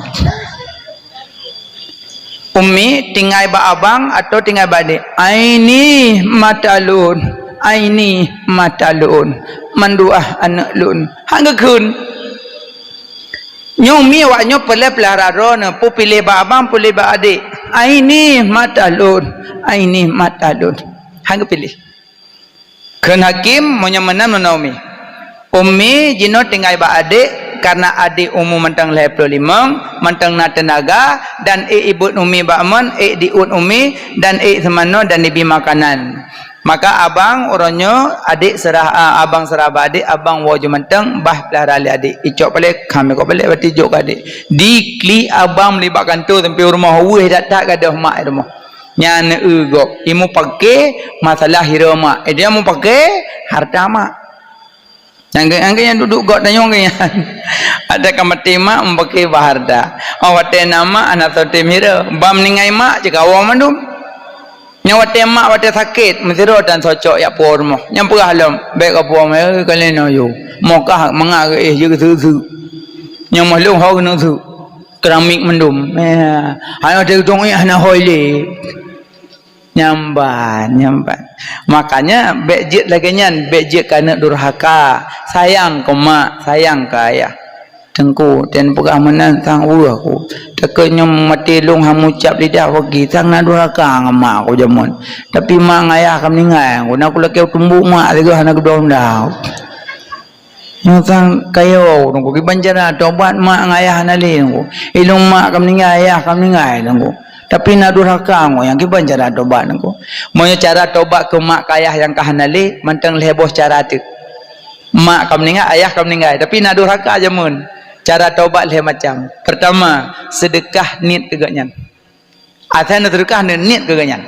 Umi tinggai bak abang atau tinggai bak adék? "Aini mata lôn, Aini mata lôn, mandua aneuk lôn." Han geukheun. Nyoe Umi awak nyoe peureulée peulihara droeneuh, peu piléh bak abang, peu piléh bak adék. "Aini mata lôn, Aini mata lôn." Han geupiléh. Kheun hakim, meunyoe meunan meunan Umi. Umi jinoe tinggai bak adék, kareuna adék umu mantong lhée ploh limong, mantong na teunaga, dan ék ibeuet Umi bak mon, ék diuet Umi, dan ék seumanoe dan dibi makanan. Maka abang uroe nyoe adék seurah, a, abang seurah bak adék, abang woe jih mantong bah peulihara lé adék. Icok palée, kami kok palée bati jok keu adék. Diklik abang meulibak kantô sampoe u rumoh, weueh that-that gadôh mak i rumoh. Nyan eu gob, imupaké masalah hireue mak. Eh, dia mupaké harta mak. Nyang ke, nyang ke nyang duduek gob tanyong ke nyan. Ada ka maté mak, mupaké bah harta. Oh, watée na mak, hana soe tem hireue. Bak meuninggai mak, ceukawoe mandum. Nyoe watée mak, watée sakét, meusidroe tan socok jak puwoe rumoh. Nyang peugah lom, bék ka puwoe, eh, ka lé noe yue. Moh kah mangat geuéh, jeuet geuseuk-seuk. Nyang moh lôn ho keuneuk seuk. Keramik mandum. Eh, hana teuntong, eh, hana hôi lé. Nyan ban, nyan ban. Makanya, bék jeuet lagée nyan, bék jeuet keu aneuk durhaka. Sayang keu mak, sayang keu ayah. Teungku, ten peugah meunan sang weueh ku. Takot nyoe maté lôn han mucab lidah pagi, sang na durhaka ngon mak ku jameun. Tapi mak ngon ayah ka meuninggai, ku na ku lakée tumbok mak sigoe hana geudong dah. Nyoe sang kayô, Teungku, kiban cara tobat mak ngon ayah hana lé, Teungku. Ilôn mak ka meuninggai, ayah ka meuninggai, Teungku. Tapi na durhaka, Teungku, nyang kiban cara tobat, Teungku. Meunyoe cara tobat keu mak keu ayah nyang ka hana lé, mantong lhée boh cara teuk. Mak ka meuninggai, ayah ka meuninggai, tapi na durhaka jameun. Cara tobat lhée macam. Pertama, seudeukah niet keu gobnyan. Asai neuseudeukah, neuniet keu gobnyan.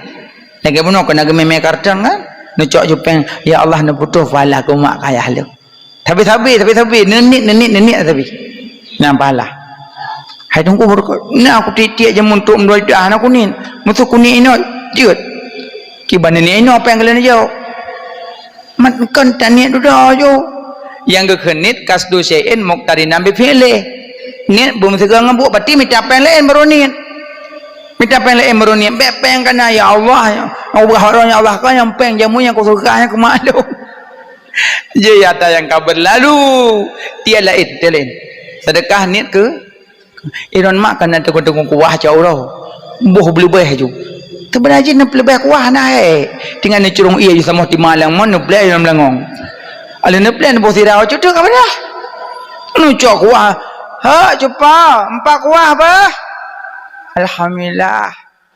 Lagée bunoe keunan geumé-mé karton kan? Neucok jupeng, "Ya Allah, neuputôh pahala keu mak keu ayah lôn." Sabe-sabe, sabe-sabe, neuniet, neuniet, neuniet sabe. Nyan pahala. Hai Teungku beureukat, na aku tiek-tiek jameun trok meudua lidah, hana kuniet. Meuseu kuniet inoe, jeuet. Kiban neuniet inoe péng keu lôn jaweueb. Mat kon taniet dudoe ju. Nyang geukheun niet qasdu syai'in muqtarinan bi fi'lih. Niet beumeusigoe ngon buet, berarti mita péng laén baru niet. Mita péng laén baru niet. Bék péng kana, "Ya Allah, ya Allah, ya Allah, ka nyang péng jameun nyang kuseudeukah nyan keu mak lôn." Jeuet ata nyang ka beulalu. Tiep laén, tiep laén. Seudeukah niet keu Iron mak kana teukon-teukon kuah cok uroe. Boh beuleubeh ju. Teubeuna jih neupeuleubeh kuah na, he. Tinggai neucurong ié ju samoh timalang mon neupleh lam langong. Aleuh neupleh neuboh sira cok teuk ka peugah. Neucok kuah. "Ha, cupa, empat kuah bah." Alhamdulillah.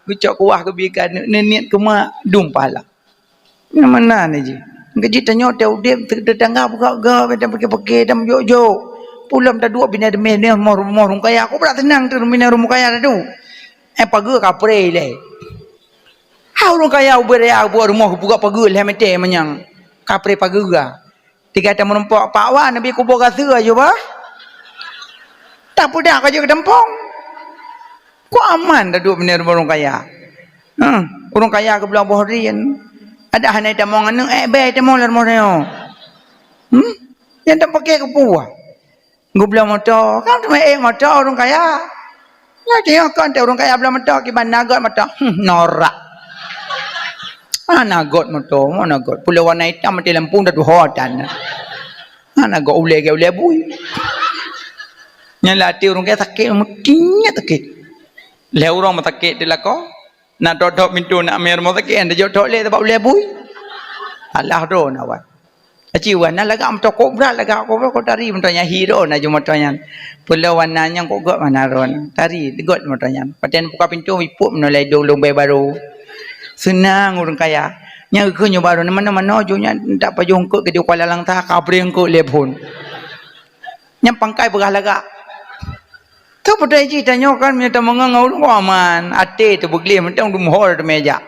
Geucok kuah geubi keu aneuk, neuniet keu mak, dum pahala. Nyang meunan jih. Geujeuet tanyoe teu udeb, teu-, teutangga peugah-gah, dan pike-pike, dan jok-jok. Pulom taduek binéh deumeh nyoe moh rumoh ureueng kaya. Ku brat seunang teu binéh ureueng kaya tadu. Eh, pageue kapreh ilée. Ha, ureueng kaya ubé raya buet rumoh geupeugah pageue lhée meter manyang. Kapreh pageue gah. Tinggai tameurumpok, "Pak wan, neubi kuboh gaseue ayoe bah." Tapeudak ka jeuet keu teumpông. Ku aman taduek binéh ureueng kaya. Huh, ureueng kaya geubloe boh rien. Adak hana tamong aneuk, eh, bèe tamong lam rumoh nyoe. Hmm? Nyang tapakè keu peue? Geubloe moto, kan teuma ék moto ureueng kaya. Nyoe teuh kon teuh ureueng kaya bloe moto, kiban na göt moto. Hmm, norak. Ah, na göt moto, mo na göt. Pulo warna itam mati lampu dah tuho tan. Hana gok ulèe, gèt ulèe bui. Nyan lam até ureueng kaya sakét, meuti nyan sakét. Lhèe ureueng meuh sakét teuh lakoe. Na thok-thok pintoe nak mé rumoh sakét, han tajok thok lé sabab ulèe bui. Alah droe na wan. Aci wan na lagak meuto kobra, lagak kobra, kok tari meuto nyan, hi droe na ju meuto nyan. Peuleueh wana nyan kok gèt wana droe na. Tari gèt meuto nyan. Paten buka pintoe, ipok meunoe lé dong lôn bèe barô. Seunang ureueng kaya. Nyan geukheun nyoe barô, na manoe-manoe ju nyan, dak pajoh eungkôt keu di Kuala Langsa, ka breueh eungkôt lé phôn. Nyang pangkai peugah lagak. Teupeudai jih tanyoe kan, meunyoe tameungon ngon ureueng aman, até teuh beugleh, mantong dumhor teumé jak.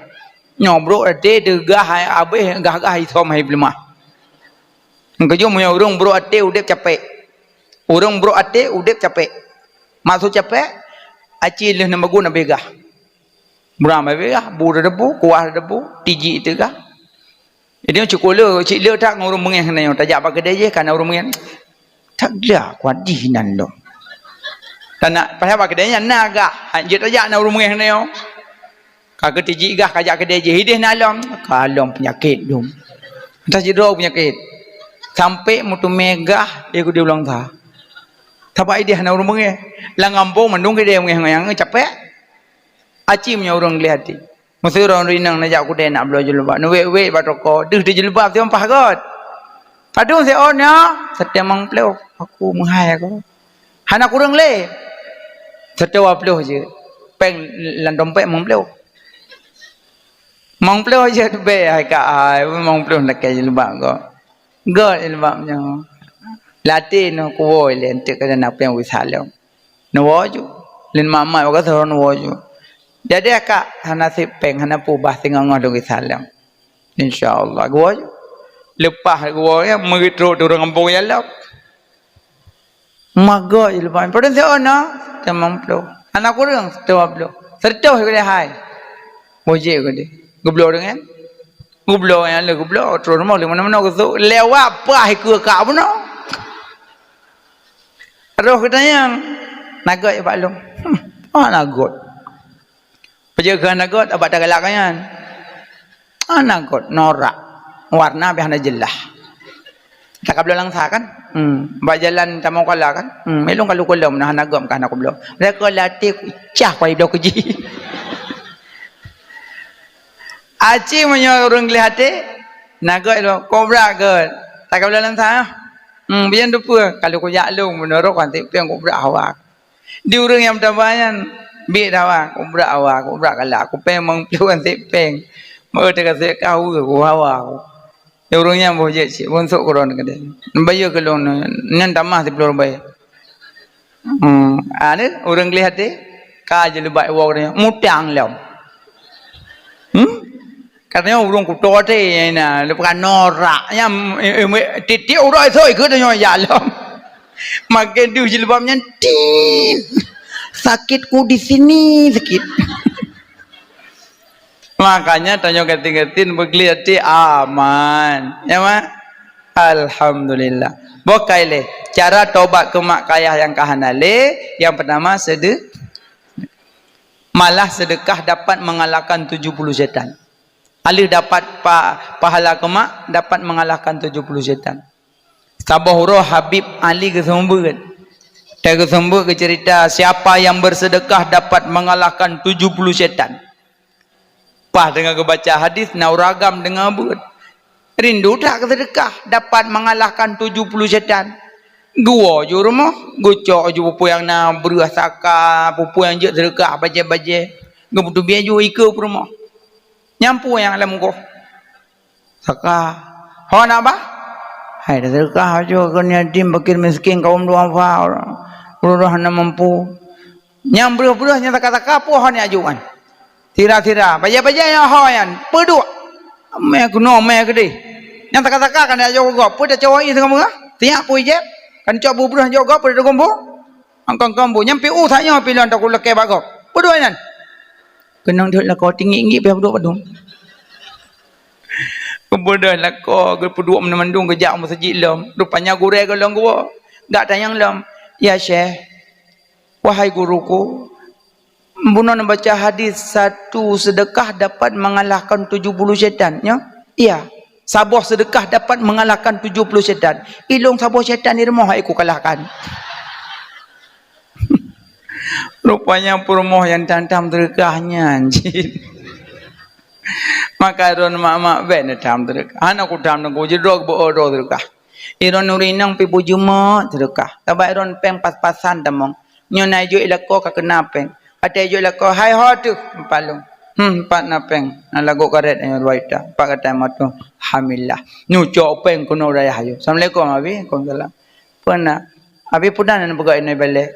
Nyoe brok até teuh gah hai abéh, gah-gah isom hai peuleumah. Keujeuet meunyoe ureueng brok até udép capék. Ureueng brok até udép capék. Maksud capék, aci lheueh neumeugun abéh gah. Buram abéh gah, bu teudebu, kuah teudebu, tijik teuh gah. Jadi, cit le, cit le that ngon ureueng beungéh nyoe. Tajak bak keudè jih, ka na ureueng beungéh. That gleh kuat jih nan lom. Tajak bak keudè nyan na gah. Han jeuet tajak na ureueng beungéh nyoe. Ka keutijik gah, ka jak keudè jih. Idéh na lom. Ka lom peunyakét dum. Entah sidroe peunyakét. Sampoe meuteumé gah, ie keudè ulang sa. Sabab idéh na ureueng beungéh. Lam gampông mandum keudè beungéh ngon nyang capék. Aci meunyoe ureueng gleh até. Meusidroe ureueng inong neujak keudè nak bloe jilbab, neuwét-wét bak toko, deuh di jilbab siom paih göt. Padum siôn nyoe, siteungoh limong ploh, aku meuhai aku. Hana kureueng lé. Siteungoh dua ploh jeuet. Péng lam dompet limong ploh. Limong ploh jeuet bèk hai ka ai, limong ploh lakèe jilbab göt. Göt jilbab nyoe. Lam até nyoe kuwoe lé, eunteuk ka na péng weueh saleuem. Neuwoe ju. Lôn mat-mat bak gasoe neuwoe ju. Jadi akak hana sép péng, hana peue bah singoh-ngoh lôn geusaleuem. Insya Allah, geuwoe ju. Leupah geuwoe nyan, meugeutreuk ureueng gampông nyang lom. Magoe ju leupah. Padum siôn nyoe, limong ploh. Hana kureueng, dua ploh. Seratus keudéh hai. Bujék keudéh. Geubloe deungon. Geubloe nyang lheueh geubloe, troh rumoh lé meunoe-meunoe geusok. Lewat paih keue kak bunoe. Roh geutanyong, "Na göt bak lôn?" "Hmm, hana göt." Peue jeuet keu hana göt, abak tagalak nyan. "Hana göt, norak. Warna pih hana jeulaih." Takabloe langsa kan? Hmm, bak jalan tamong kala kan? Hmm, ilong kalu kulom na hana göt ka hana kubloe. Mereka latih kucah kuai bloe keuji. Aci meunyoe ureueng gleh até, na göt ilong, kobra göt. Takabloe langsa. Hmm, biyan dupeue, kalu kujak lôn meunurot kan tipeng kobra hawa. Di ureueng nyang meutabah nyan, biet hawa, kubrak hawa, kubrak galak, kupéng limong ploh ansép péng. Meu teuka sép ka hawa, ku hawa ku. Di ureueng nyan boh jeuet cit, bonsok keudroe keudéh. Bayeue keu lôn nyan tamah siploh ribèe. Hmm, ada ureueng gleh até, ka jilbab iwoe nyan, mutang lom. Hmm? Katanya ureueng kuto até na, leupah norak. Nyang, eh, eh, tiep-tiep uroe esok ikeu tanyoe jak lom. Makai deuh jilbab nyan, tin. Sakitku di sini, sakit. Makanya tanyoe gati-gati beugleh até aman. Ya, Mak? Alhamdulillah. Boh kai lé. Cara tobat keu mak keu ayah nyang ka hana lé, nyang pertama sede-, malah sedekah dapat mengalahkan tujuh puluh setan. Aleuh dapat pa-, pahala keu mak, dapat mengalahkan tujuh puluh setan. Saboh uroe Habib Ali geuseumeubeuet. Teugeuseumeubeuet geuceurita, "Siapa yang bersedekah dapat mengalahkan tujuh puluh setan." Paih teungoh geubaca hadis, na ureueng agam deungoe beuet. Rindu that keu seudeukah, dapat mengalahkan tujuh puluh setan. Geuwoe ju rumoh, geucok ju peue-peue nyang na, breueh, saka, peue-peue nyang jeuet seudeukah, bajèe-bajèe. Geupeuteubiet ju ikeue peurumoh. Nyan peue nyang lam goh. Saka. Ho na bah? Hai, seudeukah ju keu yatim, fakir, miskin, kaum duafa, ureueng hana mampu. Nyang breueh-breueh nyang saka-saka peue ho nyang aju nyan? Sira-sira, bajèe-bajèe nyang ho nyan, peuduek. Mè keunoe, mè keudéh. Nyang saka-saka ka neujok keu gob, peue tacok ie singoh beungoh? Siap peue ijép? Kan cok bu breueh jok gob, peue tacok gob? Angkong-kong bu, nyang pi u that nyoe pi lôn takue lakèe bak gob. Peuduek nyan. Keunong deuek lakoe tinggi-tinggi pih peuduek padum. Keubeudoh lakoe geupeuduek mandum-mandum geujak u meuseujid lom. Rupanya gurèe goh lom geuwoe. Geutanyong lom, "Ya Syekh, wahai guruku, bunoe neubaca hadis, satu sedekah dapat mengalahkan tujuh puluh setan, nyo?" "Iya." Saboh seudeukah dapat mengalahkan tujuh puluh syaitan. Ilong saboh syaitan di rumoh hai kukalahkan. Rupanya peurumoh nyang tam-tam seudeukah nyan cit. Maka droen mak-mak bèk neutam seudeukah. Hana kutam teungku, jidroe beu droe seudeukah. Droen ureueng inong pih bujeumeuk seudeukah. Sabab droen péng pas-pasan tamong. Nyoe na ijok i lakoe ka keuna péng. Watèe ijok i lakoe, "Hai ho teuh?" Empat lôn. "Hmm, empat na péng." Na lagot karét nyoe dua juta. Empat gata meutuah. Alhamdulillah. Neucok péng keunoe dayah yôh. "Assalamualaikum, Abi." "Waalaikumsalam." "Peue na?" "Abi peue na neupeugah inoe balèe?"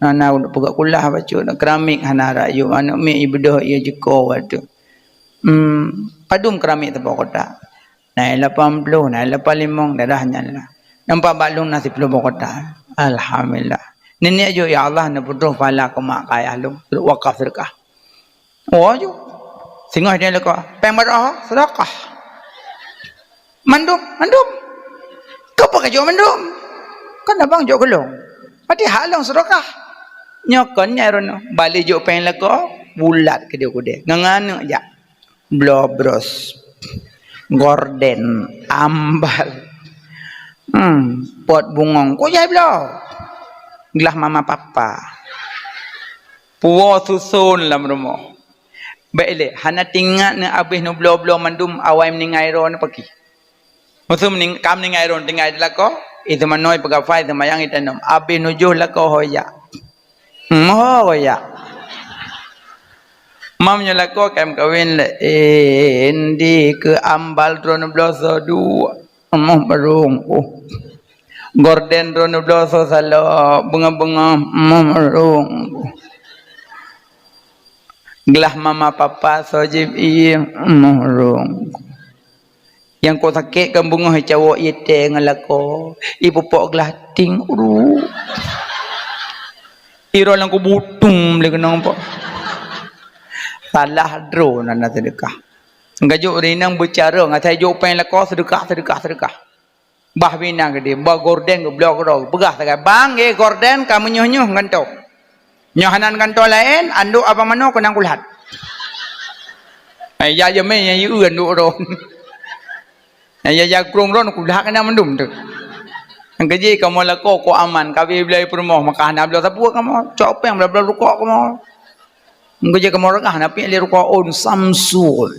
"Na, na, peugah kulah bacut. Keramik hana rayek. Aneuk miet ibeudôh ié jiko watèe." "Hmm, padum keramik saboh kotak?" "Na lapan ploh, na lapan limong, dadah nyan lah. Nampak bak lôn na siploh boh kotak." "Alhamdulillah." "Nenek jok, ya Allah, neupeutroh pahala keu mak keu ayah lôn, wakaf seudeukah." "Oh, jok." Singoh dia leuka, "Péng baroe?" "Seudeukah." "Mandum?" "Mandum." "Keupeue kajok mandum?" "Kan abang jok keu lôn." "Berarti hak lôn seudeukah." Nyoe kon nyang droeneuh, balik jok péng lakoe, bulat keudéh-keudéh. Ngon aneuk jak. Bloe bros, gorden, ambal, hmm, pot bungong, kujai bloe, glah mama papa, puwoe suson lam rumoh. Bèk ilèe, hana teuingat neuh abéh neubloe-bloe mandum awai meuninggai droeneuh paki. Meuseu meuning-, ka meuninggai droeneuh tinggai di lakoe, i teumanoe peugafai seumayang i tanom. Abéh neujôh lakoe ho jak. Moho jak. Mam nyoe lakoe ka meukawen lé, eh, di keu ambal droeneuh bloe soe dua. Moh barong. Oh. Gorden droeneuh bloe soe salop, beungoh-beungoh, moh barong. Glah mama papa soe jieb ié, moh barong. Nyang kok sakét kan beungoh icawök ié tée ngon lakoe, ipupok glah ting, uru. Iroe lam kubu tum lé keunong pok. Salah droe na, na seudeukah. Gajok ureueng inong beucarông, asai jok péng lakoe seudeukah, seudeukah, seudeukah. Bah bina geude, bah gorden geubloe keudroe, peugah sagai, "Bang, eh, gorden ka meunyoh-nyoh ngon toh." Nyoe hana gantoe laén, andok abang manoe keunong kulat. Hai, ya jamé nyang yue andok droe. Hai, ya jakrong droe kulat keunan mandum tu. Nyang keujih kamoe lakoe kok aman, kabi bloe peurumoh, maka hana bloe sapeue kamoe, cok péng bloe-bloe rukok kamoe. Nyang keujih kamoe ragah na piek lé rukok on Samsul.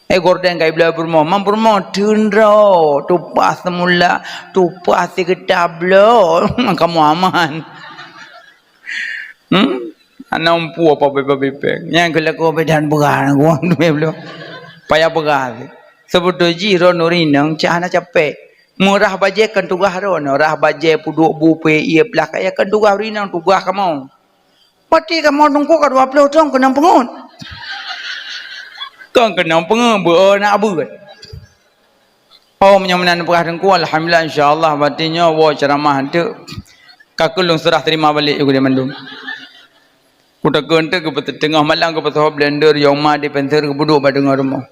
Eh, gorden kai bloe peurumoh, mam peurumoh teunro, tupaih seumula, tupaih sikeuta bloe, kamoe aman. Hmm? Hana umpu apa bebe-bebe. Nyang keu lakoe beda peugah, wong tu bebe. Payah peugah. Sebeutoi jih droeneuh ureueng inong cak hana capek. Meurah bajée kon tugaih droeneuh, rah bajée, peuduek bu, peuék ié, plah kayée kon tugaih ureueng inong, tugaih kamoe. Pati kamoe teungku ka dua ploh thon keunong peungeut. Kon keunong peungeut, beu na beuet. Oh, meunyoe meunan peugah teungku, alhamdulillah, insya Allah, batin nyoe woe ceuramah teuk. Ka keuh lôn seurah teurima balek u keudeh mandum. Kutakheun teuk, teungoh malam geupeusoe blender, yong ma dispenser geupeuduek bak teungoh rumoh.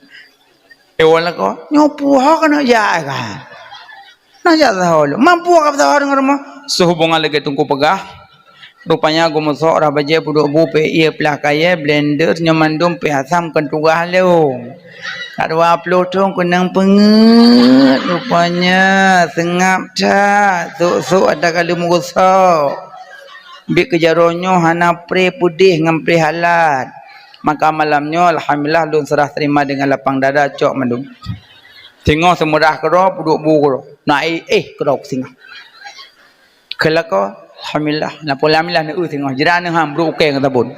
Eh, woe lakoe, nyoe puho keuneuk jak ka. Na jak saho lom. Mampu ka peusaho teungoh rumoh. Seuhubongan lagée teungku peugah, Rupanya geumeusok rah bajée, peuduek bu, peuék ié, plah kayée, blender, nyoe mandum pih asam kon tugaih lôn. Ka dua ploh thon keunong peungeut, rupanya seungab that, sôk-sôk ata ka lheueh meugeusok. Biet keu jaroe nyoe hana preh peudeh ngon preh alat. Maka malam nyoe alhamdulillah lôn seurah teurima deungon lapang dada cok mandum. Singoh seumeurah keudroe, peuduek bu keudroe. Na éh, éh keudroe singoh. Keu lakoe, alhamdulillah. Na pula alhamdulillah, neueu singoh. Jira neuham brok ukée ngon sabon.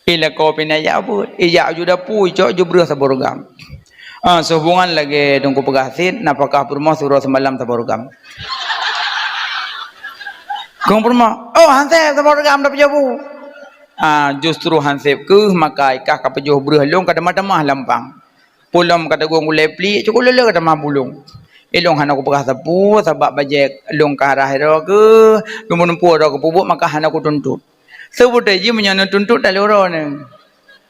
Eh, lakoe pih na jak buet. Eh, jak ju dapu, icok ju breueh saboh reugam. Ah, seuhubongan lagée teungku peugah cit, nafakah peurumoh siuroe seumalam saboh reugam. Kong peurumoh, "Oh, hansép saboh reugam dah peujabu." Ah, justru hansép keuh maka ikah ka peujoh breueh lôn ka tamah-tamah lampang. Pulom ka tagong gulée pliek, cukôp lé-lé ka tamah bulong. Ilong hana kupeugah sapeue, sabab bajée lôn ka rhah droe keuh, lôn meunumpu droe keuh peubuet, maka hana kutuntot. Seubeutoe jih meunyoe neutuntot, taleuroe neuh.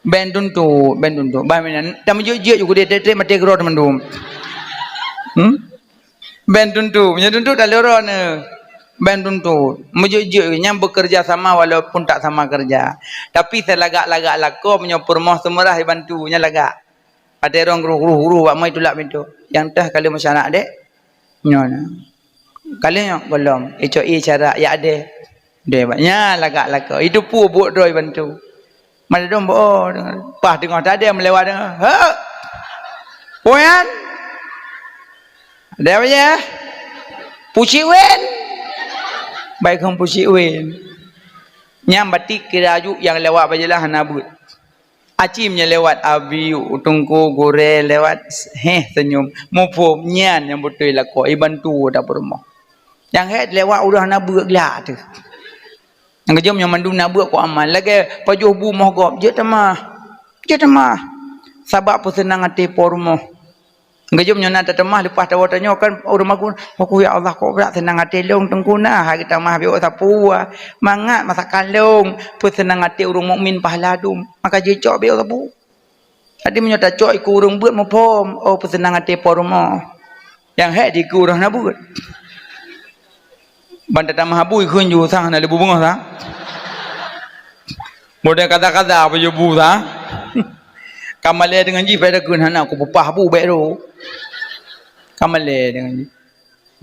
Bèk tuntot, bèk tuntot. Bah meunan, tameujeuet-jeuet ju keudeh treb-treb maté keudroe teumandum. Hmm? Bèk tuntot, meunyoe tuntot taleuroe neuh. Bèk tuntot. Meujeuet-jeuet, nyan bekerja sama walaupun tak sama kerja. Tapi seulagak-lagak lakoe meunyoe peurumoh seumeurah jibantu, nyan lagak. Watèe rhong ruh-ruh-ruh bak moe tulak pintoe. Nyang teuh ka lheueh meusarak deh. Nyoe na. Ka lheueh nyoe gohlom. Icok ie sarak yak deh. Deh bak nyan lagak lakoe. Itu peue buet droe bantu. Mada dong bo, oh, pah teungoh tadé meulewat deungoe. Hek! Peue nyan? Ada apa ya? Pucik wen. Baik kong pucik wen. Nyang batik kira aju nyang lewat bajelah hana buet. Acim nyang lewat abiu, tungku, gurée lewat, heh, senyum. Muphom nyan nyang beutôi lakoe, ibantu dak peurumoh. Nyang hek lewat udah hana buet glak teuh. Nyang geujom nyoe mandum na buet keu amal. Lagèe pajoh bu moh gob, jeuet tamah. Jeuet tamah. Sabab peuseunang até po rumoh. Nyang geujom nyoe na tatamah leupah tawoe tanyoe kan ureueng makun, "Aku ya Allah, kok brat seunang até lôn teungku na, hari tamah biôk sapu ah. Mangat masakan lôn, peuseunang até ureueng mukmin pahala dum. Maka jeuet cok biôk sapu." Jadi meunyoe tacok ikeu ureueng beuet muphom, oh peuseunang até po rumoh. Nyang hék di ikeu ureueng hana beuet. Ban tatamah abu ikheun ju sang hana lé bu beungoh sang. Model kata-kata apa je bu sang. Ka malèe deungon jih pada kheun hana ku peupah bu bèk ro. Ka malèe deungon jih.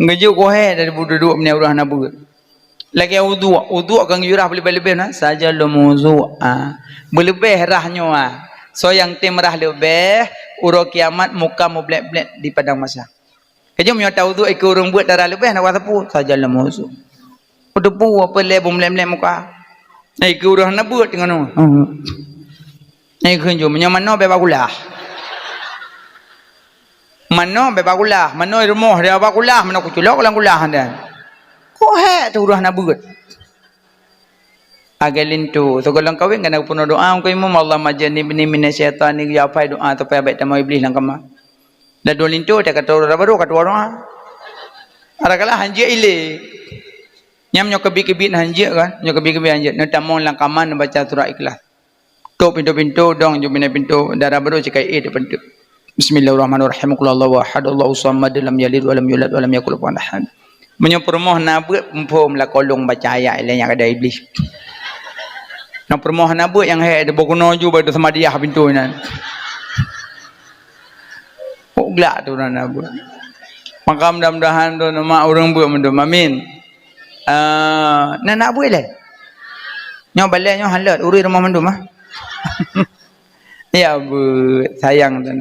Ngeujok kohé dari bu duduek meunyoe ureueng hana beuet. Lagèe uduk, uduk ka geuyue rhah beuleubeh-leubeh na, saja lom uduk, ah. Beuleubeh rhah nyoe, ah. Soe nyang tem rhah leubeh, uroe kiamat muka mublek-blek di padang mahsyar. Keujeuet meunyoe ta uduk ikeu ureueng beuet dara leubeh na wasapu, saja lom uduk. Uduk pu apa lé beumeulek-melek muka. Nah, ikeu ureueng hana beuet teungoh nyoe. Nah, ikeu nyoe, meunyoe manoe bèk bak kulah. Manoe bèk bak kulah, manoe rumoh dia bak kulah, manoe kuculok lam kulah dia. Kok hék teuh ureueng hana beuet? Agak linto, sigohlom kawén kana peunoh doa, engkau imum, "Allahumma jannibni minasyaitan," ni ya pai doa supaya bèk tamong iblis lam kama. Dah dua linto, dia kata ureueng baru, kata doa. Ada kalah hanjeuet ilé. Nyam nyoe keubiet-keubiet hanjeuet kan? Nyoe keubiet-keubiet hanjeuet. Neutamong lam kama neubaca surat Ikhlas. Tok pintoe-pintoe, dong ju bina pintoe, dara barô sikai éh teupeunteuk. Bismillahirrahmanirrahim. Qul huwallahu ahad, Allahu samad, lam yalid walam yulad walam yakul lahu kufuwan ahad. Meunyoe peurumoh na beuet, muphom lakoe lôn baca ayat ilèe nyang ada iblis. Na peurumoh na beuet nyang hék, boh keunoe ju bak seumadiah pintoe nyan. Kok glak tu na beuet. Maka mudah-mudahan tu mak ureueng beuet mandum. Amin. Ah, na nak beuet lé? Nyoe balèe nyoe halot, ureueng rumoh mandum ah. Ya beuet, sayang tu.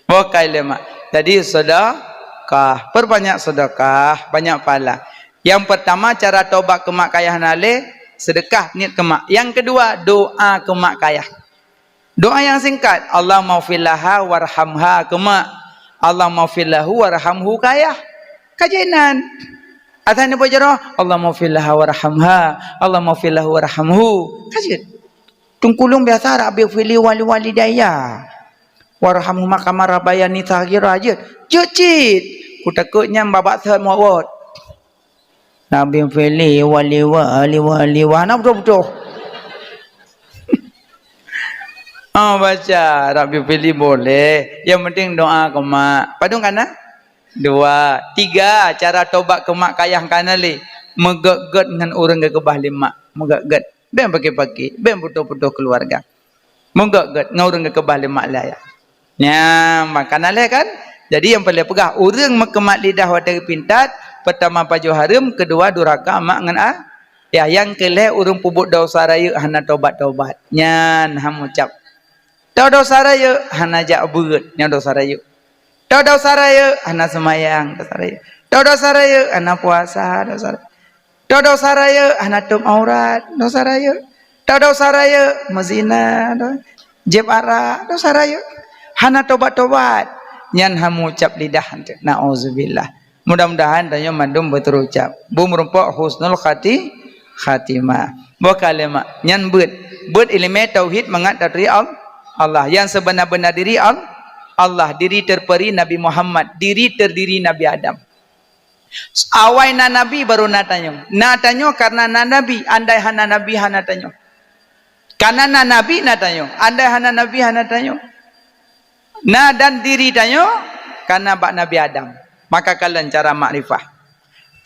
Bukai lé mak. Jadi sedekah, perbanyak sedekah, banyak pahala. Yang pertama cara tobat keu mak kayah na lé, sedekah niet keu mak. Yang kedua doa keu mak kayah. Doa nyang singkat, "Allahummaghfir laha warhamha," keu mak. "Allahummaghfir lahu warhamhu," kayah. Ka jeuet nan. Asai neupeujroh, "Allahummaghfir laha warhamha, Allahummaghfir lahu warhamhu." Ka jeuet. Teungku lôn biasa, "Rabbighfirli waliwalidayya warhamhuma kama rabbayani shaghira," jeuet. Jeuet cit. Kutakot nyan babah sot muwot. Rabbighfirli wali wali wali wa hana beutôi-beutôi. Ah, baca Rabbighfirli boleh. Yang penting doa keu mak. Padum kana? Dua. Tiga, cara tobat keu mak kayah kana lé. Meugét-gét ngon ureueng geukeubah lé mak. Meugét-gét. Bèk pakè-pakè. Bèk putôh-putôh keuluwarga. Meugét-gét ngon ureueng geukeubah lé mak lé ayah. Nyan, maka na lé kan? Jadi nyang peureulèe peugah, ureueng meukeumat lidah watèe geupintat, peurtama pajoh hareuem, keudua duraka mak ngon a-, yah, nyang keulhèe ureueng peubuet desya rayeuk hana tobat-tobat. Nyan han meucab. Tau desya rayeuk hana jak beuet, nyan desya rayeuk. Tau desya rayeuk hana seumayang, desya rayeuk. Tau desya rayeuk hana puasa, desya rayeuk. Tau desya rayeuk hana tuem aurat, desya rayeuk. Tau desya rayeuk meuzina, do-, jieb arak, desya rayeuk. Hana tobat-tobat, nyan han meucab lidah. Nauzubillah. Mudah-mudahan tanyoe mandum beuteurucab. Beumeureumpok husnul khati-, khatimah. Boh kalimat nyan beuet. Beuet ileumèe tauhid mangat taturi Al-, Allah. Nyang seubeunar-beunar diri Al-, Allah, diri terperi Nabi Muhammad, diri terdiri Nabi Adam. Awai na nabi, baru na tanyoe. Na tanyoe karena na nabi, andai hana nabi, hana tanyoe. Karena na nabi, na tanyoe. Andai hana nabi, hana tanyoe. Na dan diri tanyoe, karena bak Nabi Adam. Maka kalon cara makrifah.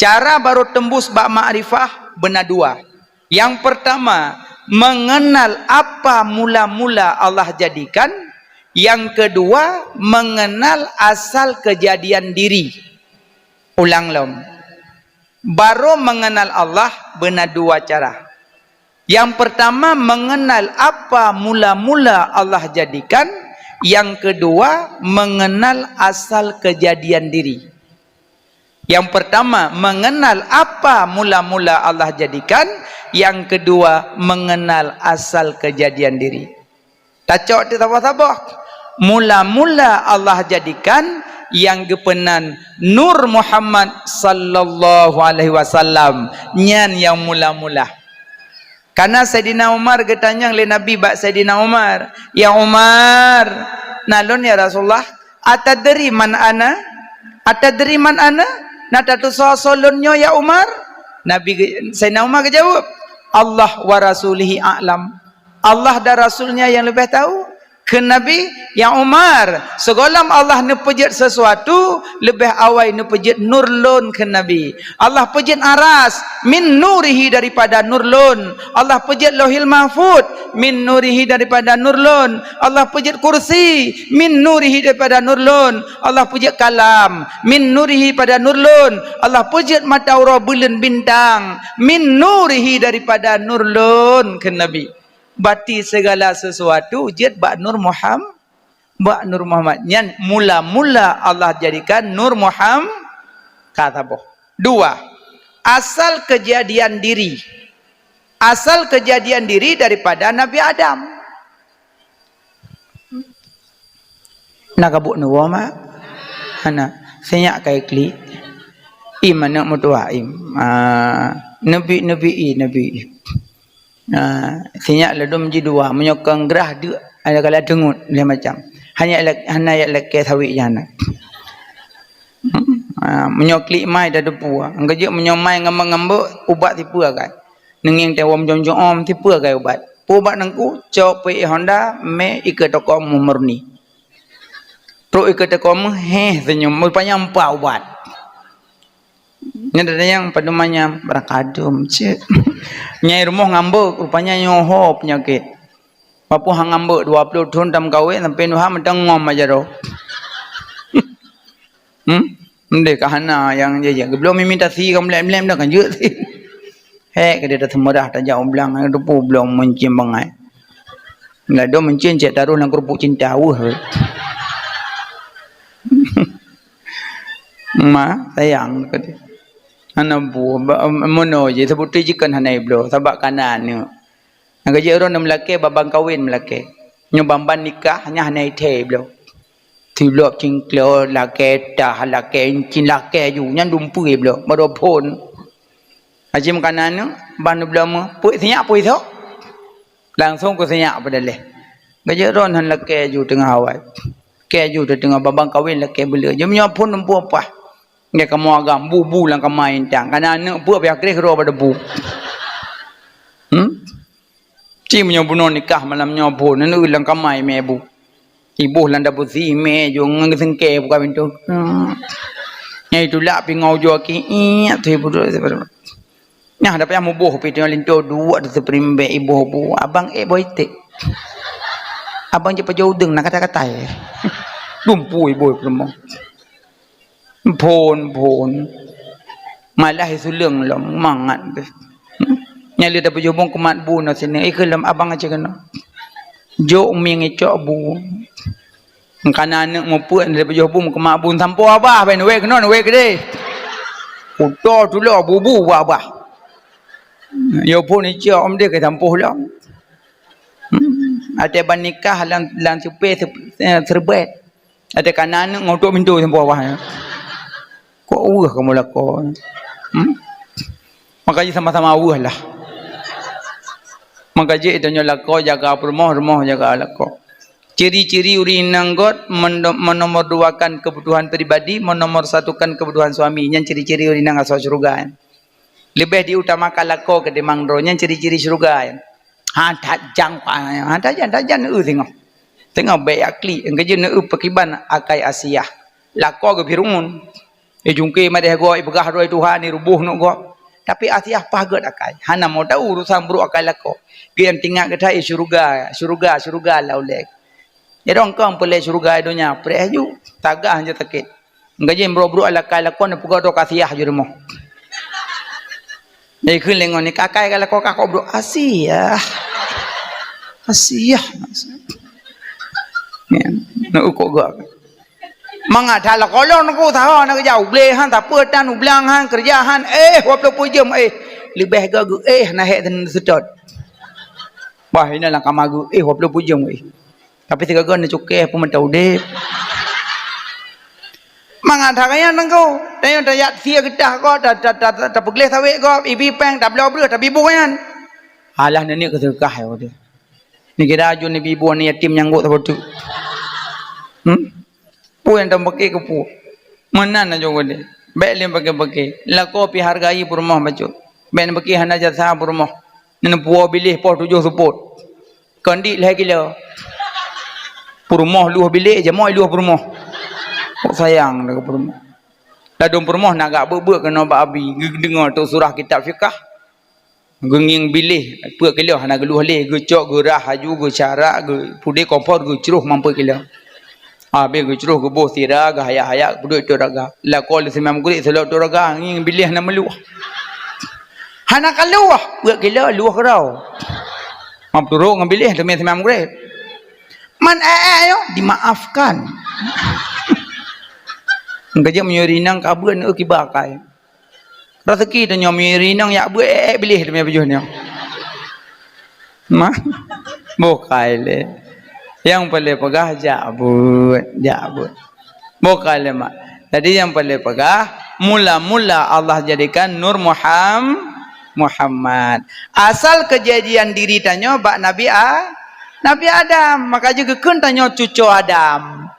Cara baru tembus bak makrifah beuna dua. Yang pertama, mengenal apa mula-mula Allah jadikan. Yang kedua, mengenal asal kejadian diri. Ulang lom. Baru mengenal Allah beuna dua cara. Yang pertama, mengenal apa mula-mula Allah jadikan. Yang kedua, mengenal asal kejadian diri. Yang pertama, mengenal apa mula-mula Allah jadikan. Yang kedua, mengenal asal kejadian diri. Tacok teuk saboh-saboh. Mula-mula Allah jadikan nyang geupeunan Nur Muhammad sallallahu alaihi wasallam. Nyan nyang mula-mula. Karena Saidina Umar geutanyong lé Nabi bak Saidina Umar, "Ya Umar, na lôn ya Rasulullah, atadri man ana? Atadri man ana? Na tatusoe soe lôn nyoe ya Umar?" Nabi ge-, Saidina Umar geujaweueb, "Allah wa rasulihi a'lam." Allah dan Rasulnya yang lebih tahu. Kheun Nabi, "Ya Umar, sigohlom Allah neupeujeuet sesuatu, leubeh awai neupeujeuet nur lôn," kheun Nabi. Allah peujeuet aras, "Min nurihi," daripada nur lôn. Allah peujeuet Lauhil Mahfud, "Min nurihi," daripada nur lôn. Allah peujeuet kursi, "Min nurihi," daripada nur lôn. Allah peujeuet kalam, "Min nurihi," pada nur lôn. Allah peujeuet mata uroe buleuen bintang, "Min nurihi," daripada nur lôn, kheun Nabi. Bati segala sesuatu jeuet bak Nur Muham-, bak Nur Muhammad. Nyan mula-mula Allah jadikan Nur Muham-, ka saboh. Dua, asal kejadian diri. Asal kejadian diri daripada Nabi Adam. Na ka buet neuwoe mak? Hana. Sinyak kai klik. Im aneuk meutuah im. Ah, neubi, neubi i, neubi i. Ah, sinyak ladom ji dua. Meunyoe kong grah deuk, ada kala teungut leh macam. Hanya lak-, hana yak lakée sawi jana. Hmm, ah, meunyoe klik mai dah depu. Anggeujek meunyoe mai ngambek-ngambek, ubat tipe agai. Neungieng teuwom jom-jom, tipe agai ubat. Peue ubat nangku, cok peuék Honda, mé ikeue toko murni. Trok ikeue toko meuhéh senyum, meupanyang empat ubat. Nyan ada nyang padum manyam, barang kadum cit. Nyai rumoh ngambek, rupanya nyoe ho penyakit. Walaupun hang ngambek dua puluh thon tam kawin, sampai nuha mantong ngom aja roh. Hmm? Ndeh ka hana nyang jijak. Geubloe mimi tasi ka mlém-mlém dah kan jeuet si. Hék, ka dia taseumeurah tajak u blang, teupeu bloe meuncien bangai. Ladom meuncien cek taroh lam keurupuk cinta, weuh. Ma, sayang, kata. Hana bu, ba-, mono je, sebuti jikon hana ibloe, sabab kana aneuk. Nyang ka jeuet droe meulakée, babang kawin meulakée. Nyoe ban-ban nikah, nyan hana ithée bloe. Silop cingklo, lakée tah, lakée incin, lakée ju, nyan dumpeue bloe, baroe phon. Aci meukanan nyoe, ban bloe meu, peuet sinyak peuet isok. Langsong keu sinyak peudaleh. Ka jeuet droe hana lakée ju teungoh awai. Lakée ju teungoh babang kawin lakée beuleu. Jeuem nyoe phon dumpeue pah. Nyan kamoe agam, bu-bu lam kamai intang. Kana aneuk peuet payah kreh keudroe bak debu. Hmm? Ci meunyoe bunoe nikah malam nyoe phon, aneuk lam kamai mé bu. Iboh lam dapur si mé ju ngon seungkée buka pintoe. Hmm. Nyang itulak pih ngon ujoe ki, iek, tu ibu tu. Nyan dah payah muboh pih teungoh linto duek tu seuperimbek iboh bu. Abang ék boh iték. Abang je pajoh udeueng na kata-kata, eh. Dumpeue iboh peurumoh. Phon, phon. Malah isuleueng lom, mangat deh. Nyan lé tapeujoh bong kumat bu na sini. Ikeu lom abang aja keunoe. Jok mieng icok bu. Kana aneuk mupeuet lé tapeujoh bu kumat bu sampoe abah ben wék keunoe wék deh. Kuto tulo bu-bu abah. Yo phon icok om deh ke sampoe lom. Hmm. Ada ban nikah lam, lam supe se-, eh, serbet. Ada kana aneuk ngon tok pintoe sampoe awah nyan. Kok weueh kamoe lakoe? Hmm? Maka jih sama-sama weueh lah. Maka jih tanyoe lakoe jaga peurumoh, rumoh jaga lakoe. Ciri-ciri ureueng inong göt mendo-, menomor duakan kebutuhan pribadi, menomor satukan kebutuhan suami. Nyan ciri-ciri ureueng inong asoe syeuruga nyan. Leubeh diutamakan lakoe ketimbang droe, nyan ciri-ciri syeuruga nyan. Ha, that jang, ha, that jang, that jang, eu, singoh. Singoh bék akli, engkeujeue neu-eu peukiban akai Asiah. Lakoe geuh Fir'aun. Eh, jungke madeh gob, ipeugah droe Tuhan, iruboh neuk gob. Tapi Asiah paih gét akai. Hana mau tahu urusan buruk akai lakoe. Geuh nyang tingat geuh that, eh, syeuruga, syeuruga, syeuruga lam ulée. Jadi engkau peulée syeuruga donya, preh ju, tagah je sakét. Gaji brok-brok alakai lakon, peugah droe kasiah ju rumoh. Jadi kheun lé ngon ni, kakai ka lakoe kakok brok, "Asiah. Asiah." Ya, nak ukok gak. Mangat that lakoe lôn ku saho na keujak, u glé han, sapeue tan, u blang han, keureuja han, eh, dua ploh peuet jeuem, eh. Leubeh gak geu, eh, na hék seutôt. Bah, inoe lam kama geu, eh, dua ploh peuet jeuem, eh. Tapi sigoe-goe neucukée peumantong udeb. Mangat that nyan teungku. Tanyoe tajak sie geutah gob, ta-, ta-, ta-, ta-, tapeugleh sawét gob, ibi péng, tabloe breueh, tabi bu nyan. Alah, neuniek keu seudeukah, ya, udeb. Neukira aju neubi bu aneuk yatim nyang gok saboh teuk. Hmm? Peue nyang tameupake keu peue? Meunan aju udeb. Bék lé pake-pake. Lakoe pih hargai peurumoh bacut. Bék neupake hana jasa peurumoh. Neupeuwoe biléh poh tujoh seupôt. Kon dit lhée kilo. Peurumoh luwah bilék, jamoe luwah peurumoh. Kok sayang dah keu peurumoh. Ladôm peurumoh na gak beuet-beuet keunoe bak abi, geudeungoe tok surah kitab fiqah. Geungieng biléh, peuet kilo hana geuluwah lé, geucok, geurah aju, geucarak, geu-, pudé kompor, geucroh mampu kilo. Habéh geucroh, geuboh sira, geuhayak-hayak, peuduek tok daga. Lakoe lé seumam gurée, seulok tok daga, ngieng biléh hana meuluwah. Hana ka luwah, peuet kilo luwah keudroe. Mam turok ngon biléh teumé seumam gurée. Man, eh, eh, yo, dimaafkan. Geujak meunyoe rinang ka beuet, eh, kiba kai. Raseuki tanyoe meunyoe rinang yak beuet, eh, eh, biléh teumé pajoh nyoe. Ma, bukai lé. Nyang paleng peugah jak beuet, jak beuet. Bukai lé, mak. Jadi nyang paleng peugah, mula-mula Allah jadikan Nur Muham-, Muhammad. Asal keujadian diri tanyoe bak Nabi A-, Nabi Adam. Maka jih geukheun tanyoe cucoe Adam.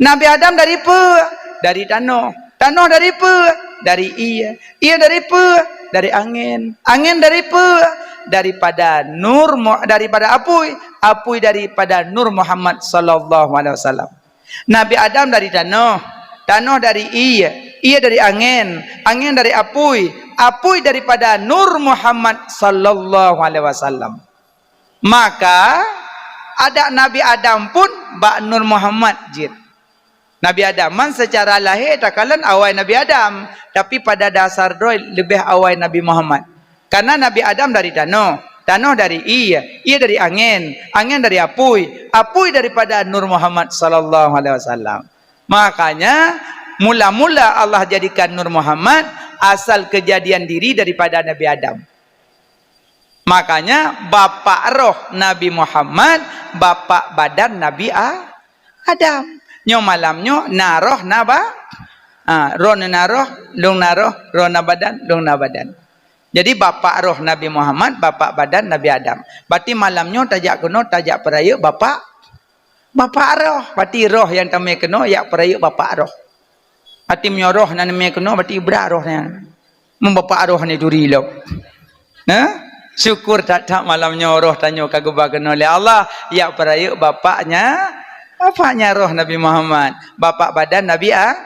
Nabi Adam dari peue? Dari tanoh. Tanoh dari peue? Dari ié. Ié dari peue? Dari angén. Angén dari peue? Daripada nur Mu-, daripada apui. Apui daripada Nur Muhammad sallallahu alaihi wasallam. Nabi Adam dari tanoh. Tanoh dari ié. Ié dari angén. Angén dari apui. Apui daripada Nur Muhammad sallallahu alaihi wasallam. Maka, adak Nabi Adam pun bak Nur Muhammad jeuet. Nabi Adam man seucara lahé takalon awai Nabi Adam, tapi pada dasar droe leubeh awai Nabi Muhammad. Karena Nabi Adam dari tanoh, tanoh dari ié, ié dari angén, angén dari apui, apui daripada Nur Muhammad sallallahu alaihi wasallam. Makanya, mula-mula Allah jadikan Nur Muhammad, asal keujadian diri daripada Nabi Adam. Makanya, bapak roh Nabi Muhammad, bapak badan Nabi A-, Adam. Nyoe malam nyoe na roh na ba-, ha, droeneuh na roh, lôn na roh, droeneuh na badan, lôn na badan. Jadi, bapak roh Nabi Muhammad, bapak badan Nabi Adam. Berarti malam nyoe tajak keunoe, tajak peurayeuk bapak, bapak roh. Berarti roh nyang tamé keunoe, jak peurayeuk bapak roh. Até meunyoe roh na neumé keunoe, berarti brat roh nyan. Meu bapak roh ni turi lom. Nah, syukur that-that malam nyoe roh tanyoe ka geuba keunoe lé Allah, jak peurayeuk bapak nya, bapak nya roh Nabi Muhammad, bapak badan Nabi A-,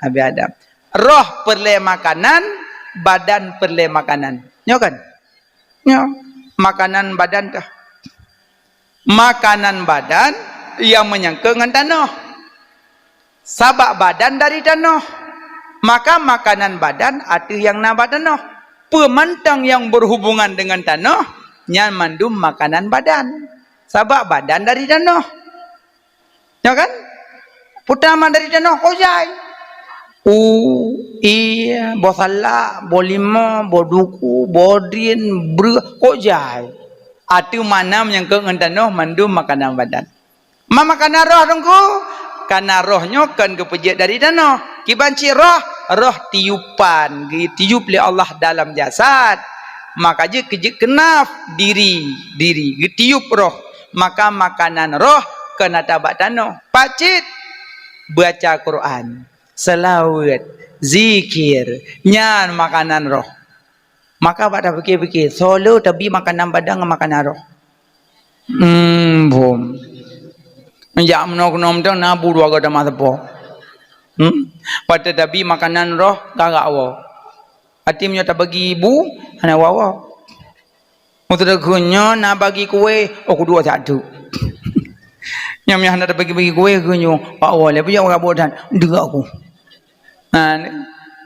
Nabi Adam. Roh peureulée makanan, badan peureulée makanan. Nyoe kan? Nyoe, makanan badan teuh. Makanan badan nyang meunyangkot ngon tanoh. Sabab badan dari tanoh, maka makanan badan ateueh nyang na bak tanoh. Peue mantong nyang berhubungan dengan tanoh, nyan mandum makanan badan. Sabab badan dari tanoh. Nyo kan? Peutama dari tanoh kok jai. U, ié, boh salak, boh limau, boh duku, boh drien, breueh, kok jai. Ateueh mana menyangkut ngon tanoh mandum makanan badan. Ma makanan roh teungku? Kana roh nyoe kon geupeujeuet dari tanoh. Kiban cit roh, roh tiupan, geutiup lé Allah dalam jasad. Maka jeuet keu jeuet keunaf diri, diri, geutiup roh. Maka makanan roh kon ata bak tanoh. Pacit? Baca Quran, seulaweuet, zikir, nyan makanan roh. Maka bak tapike-pike, soe le tabi makanan badan ngon makanan roh? Hmm, bom. Jak meunoe keunoe mantong na bu dua goe tamah sapo. Hmm? Watée tabi makanan roh, gagak woe. Até meunyoe tabagi bu, hana woe-woe. Meuteudeuk nyoe na bagi kueh, oh, kuduek satu. Nyang meuh hana teubagi-bagi kueh keu nyoe, bak woe lé, bujak bak boh that, deuek aku. Ha,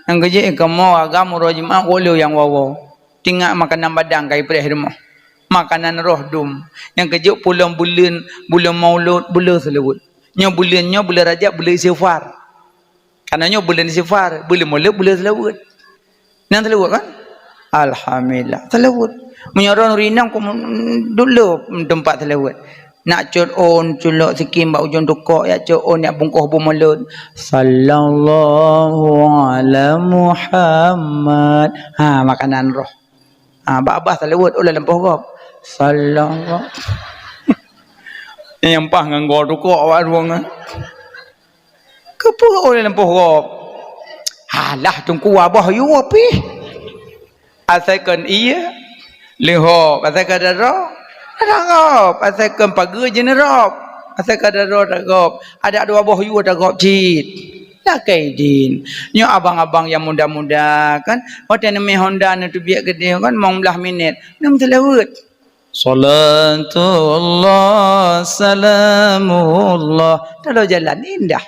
nyang keujeuet kamoe agam uroe Jumat, woe lé nyang woe-woe. Tingat makanan badan ka ipreh rumoh. Makanan roh dum. Nyang keujeuet pulang buleuen, buleuen Maulud, buleuen seulaweuet. Nyoe buleuen, nyoe buleuen Rajab, buleuen istighfar. Karena nyoe buleuen istighfar, buleuen Maulud, buleuen seulaweuet. Nyan seulaweuet kan? Alhamdulillah, seulaweuet. Meunyoe droeneuh rinang kok dulu teumpat seulaweuet. Nak cot ôn, culok sikin bak ujong tukok, yak cot ôn, yak bungkôh bu Maulud. Sallallahu ala Muhammad. Ha, makanan roh. Ha, bak babah seulaweuet, ulah lampôh gob. Sallallahu. Nyang paih ngon goe tukok awak rueng, eh. Keupeue ulée lampôh gob? Alah, Teungku, abah yue pih. Asai kon ié, leuhob. Asai kon daroe, darob. Asai kon pageue, jeuneurôb. Asai kon daroe, darob. Adak dua boh yue tagob cit. Lakée idin. Nyoe abang-abang nyang muda-muda kan, watée neumé Honda neuteubiet keudeh kan, limong blaih minét, neumeuseulaweuet. Salatullah, salamullah. Talo jalan indah.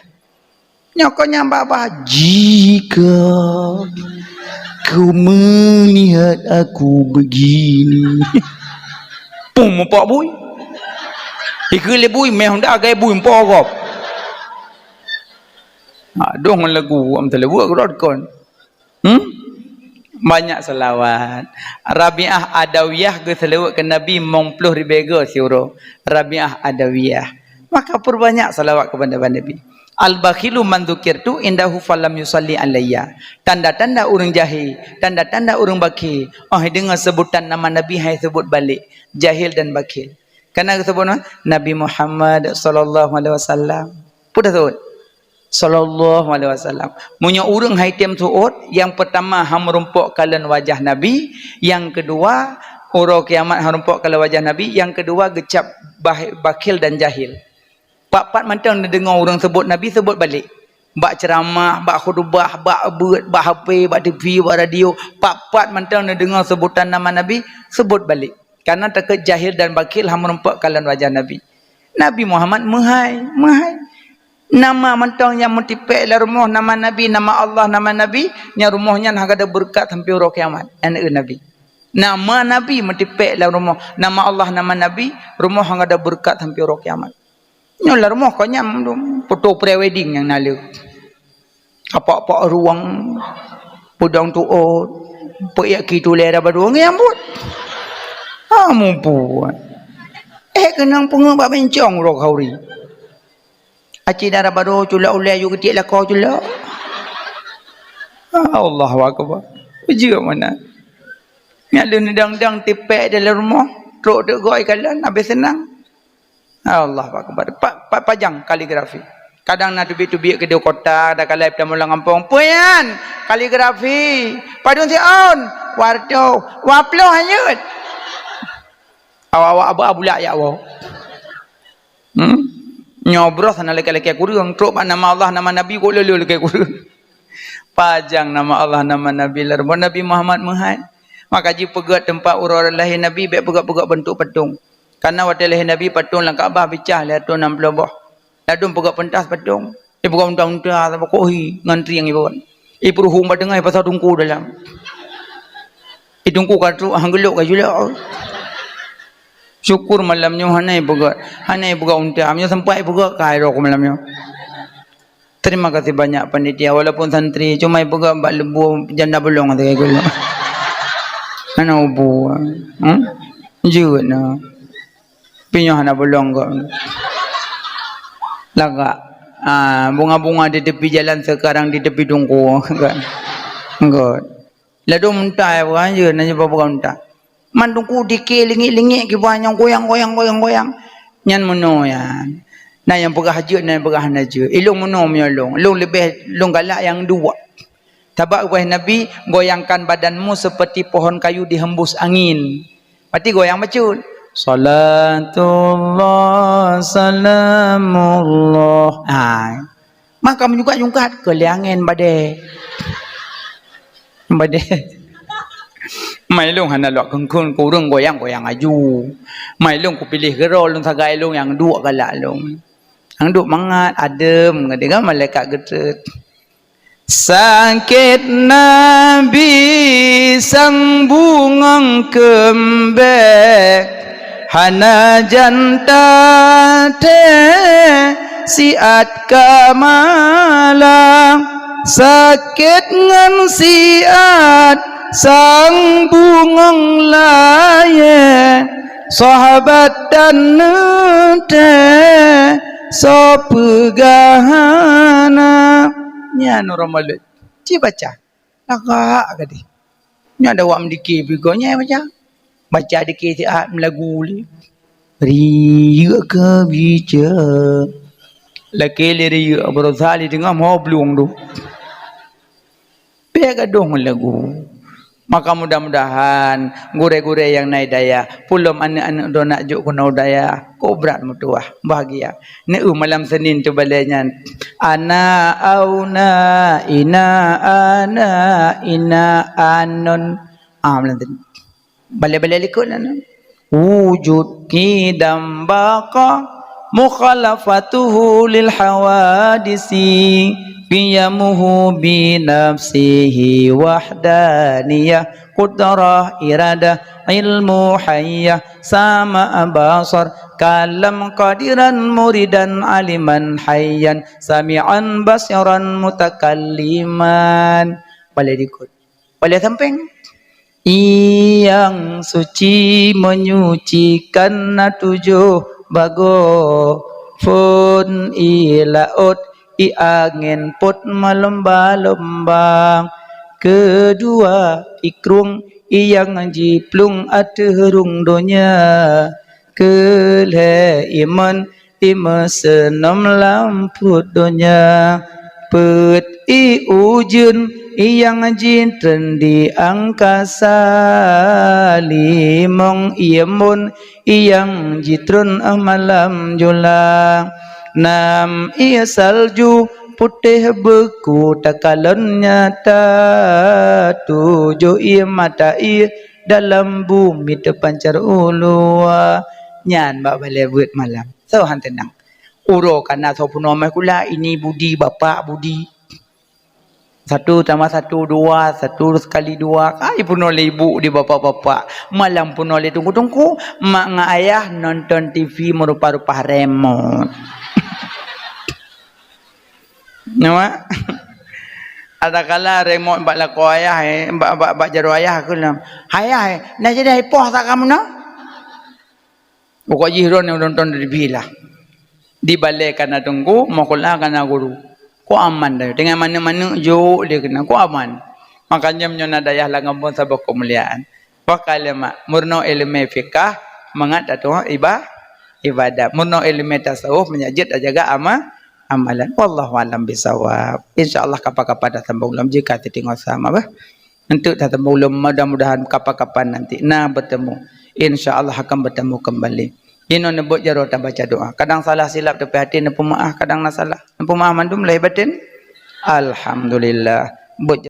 Nyoe kok nyang babah, "Jika kau melihat aku begini." Pum, mupok bui. Ikeu lé bui, meh Honda gai bui, mupok gob. Aduh, ngon lagu, am teuleuweuk rot kon. Hmm? Banyak selawat. Rabi'ah Adawiyah geuseulaweuet keu Nabi limong ploh ribée goe siuroe. Rabi'ah Adawiyah. Maka perbanyak salawat kepada Nabi. Al-bakhilu man dzukirtu indahu falam yusalli alayya. Tanda-tanda ureuëng jahé, tanda-tanda ureuëng bakhil. Oh, deungoe seubutan nama Nabi hai seubut balek. Jahil dan bakhil. Kana geuseubut nama Nabi Muhammad sallallahu alaihi wasallam. Peue taseubut? Sallallahu alaihi wasallam. Meunyoe ureuëng hai tem seuôt, nyang peurtama han meurumpok kalon wajah Nabi, nyang keudua, uroe kiamat han meurumpok kalon wajah Nabi, nyang keudua geucap bah-, bakhil dan jahil. Pat-pat mantong neudeungoe ureuëng seubut Nabi, seubut balek. Bak ceuramah, bak khutubah, bak beuet, bak H P, bak T V, bak radio, pat-pat mantong neudeungoe seubutan nama Nabi, seubut balek. Karena takheun jahil dan bakhil han meurumpok kalon wajah Nabi. Nabi Muhammad meuhai, meuhai. Nama mantong nyang meutipék lam rumoh nama Nabi, nama Allah, nama Nabi, nyang rumoh nyan han gadôh beureukat sampoe uroe kiamat. Aneuëk Nabi. Nama Nabi meutipék lam rumoh, nama Allah, nama Nabi, rumoh han gadôh beureukat sampoe uroe kiamat. Nyoe lam rumoh kon nyan dum, foto pre-wedding nyang na le. Kapak-pak rueng, peudong tuôt, peuék ki tulée dara badoe ngieng buet. Ha, muphom. Eh, keunong peungeuh bak bincong uroe khauri. Aci dara badoe culok ulée yu geutiek lakoe culok. Ha, Allahu Akbar. Beujeuet meunan. Nyan lôn dang-dang tipék dalam rumoh, trok teuk goi kalon, habéh seunang. Allahu Akbar. Pa-, pa-, pajang kaligrafi. Kadang na teubiet-teubiet keudeh kota, ada kalai tamong lam gampông. "Peue nyan? Kaligrafi. Padum siôn?" "Dua reutôh." "Dua ploh hanyut." Awak-awak abah bulak jak woe. Hmm? Nyoe broh sana lakée-lakée kureueng. Trok bak nama Allah, nama Nabi, kok lé-lé lakée kureueng. Pajang nama Allah, nama Nabi lam rumoh. Nabi Muhammad meuhai. Maka jipeugét teumpat uroe lahé Nabi, bék peugét-peugét beuntuk patong. Karena watée lahé Nabi, patong lam Ka'bah bicah lhée reutôh nam ploh boh. Ladôm peugét peuntas patong. Ipeugét unta-unta, saboh kohi, ngon trieng ipeugét. Ipeuruhong bak teungoh, ipasang teungku dalam. Itungku ka trok, han geulok ka julok. Syukur malam nyoe hana ipeugét, hana ipeugét unta. Meunyoe sempat ipeugét, ka irok malam nyoe. Terima kasih banyak panitia, walaupun santri, cuma ipeugét bak leubue janda bolong sagai geuh. Hana ubu. Hmm? Jeuet na. Pi nyoe hana bolong kok. Lagak. Ah, bunga-bunga di tepi jalan sekarang di tepi tungku. Kan? Enggak. Ladôm unta ya, bukan je, nanya apa bukan unta. Man tungku dike lingik-lingik kiban nyang goyang, goyang, goyang, goyang. Nyan meunoe nyan. Na nyang peugah jeuet, na nyang peugah hana jeuet. Ilôn meunoe meunyoe lôn. Lôn leubeh, lôn galak nyang duek. Sabab geupeugah Nabi, "Goyangkan badanmu seperti pohon kayu dihembus angin." Berarti goyang bacut. Salatullah, salamullah. Ha. Maka menyungkat-nyungkat, keu lé angén badée. Badée. Mai lôn hana lok kheun-kheun keu ureuëng goyang-goyang aju. Mai lôn kupiléh keudroe lôn sagai lôn nyang duek galak lôn. Nyang duek mangat, adem, geudeungoe malaikat geutreuk. Sakét na bisang bungöng keumbék, hana jan taté siat ka malang. Sakét ngon siat sang bungöng layée, sahabat tan neuté soe peugah hana. Nyan uroe Maulud. Ci baca. Lagak gadih. Nyan ada awak meudike piga nyan baca. Baca dike siat meulagu lé. Riyeuk keu bica. Lakée lé riyeuk, beurasa lé teungoh mo blueng tu. Pih gadôh ngon lagu. Maka mudah-mudahan gurée-gurée nyang na hidayah, peulom aneuëk-aneuëk droeneuh jok keunoe u dayah, kok brat meutuwah, bahagia. Neueu malam Senin tu balée nyan. Ana auna ina ana ina anon. Ah, malam Senin. Balée-balée likot na. Wujud, qidam, baqa, mukhalafatuhu lil hawadisi, qiyamuhu bi nafsihi wahdaniyah, qudrah, iradah, ilmu, hayyah, sama, basar, kalam, qadiran, muridan, aliman, hayyan, sami'an, basiran, mutakalliman. Balée likot. Balée sampéng. Nyang suci menyucikan na tujoh bagoe, phon ie laôt, ie angén, pôt meulomba-lomba. Keudua, ie krueng, ie nyang jiplueng ateueh rueng donya. Keulhée, ie mon, ie meuseunom lam pruet donya. Peuet, ie ujeuen, ie nyang jitreun di angkasa. Limong, ie embôn, ie nyang jitreun malam jula. Nam, ie salju, putéh beuku takalon nyata. Tujoh, ie mata ie dalam bumi teupancar u luwa. Nyan bak balée beuet malam. Soe han teunang. Uroe ka na soe peunoh meuhula, ini budi, bapak budi. Satu tambah satu, dua, satu sekali dua. Ai peunoh lé ibu di bapak-bapak. Malam peunoh lé teungku-teungku. Mak ngon ayah nonton T V meurupa-rupa remote. Nampak? Adakala remote bak lakoe ayah, eh, bak, bak, bak jaroe ayah keuh lom. Ayah, eh, na jadi ipoh tak kamoe na? Pokok jih droeneuh nonton T V lah. Di balée ka na teungku, meuhula ka na guru. Kok aman dah. Dengan manök-manök jok dia keunan. Kok aman. Makanya meunyoe na dayah lam gampông saboh keumuliaan. Pakai lé mak, meurunoe iéleumé fikah, mangat tatu'oh iba-, ibadat. Meurunoe iéleumé tasawuf, mangat jeuet tajaga ama-, amalan. Wallahu a'lam bishawab. Insya Allah kapan-kapan tasambong lom jika seutingoh sama bah. Untuk tasambong lom, mudah-mudahan kapan-kapan nanti na bertemu. Insya Allah akan bertemu kembali. Inoe neubuet jaroe tabaca doa. Kadang salah silap teupeu hati neupeumaah, kadang na salah. Neupeumaah mandum lahé batén. Alhamdulillah. Buet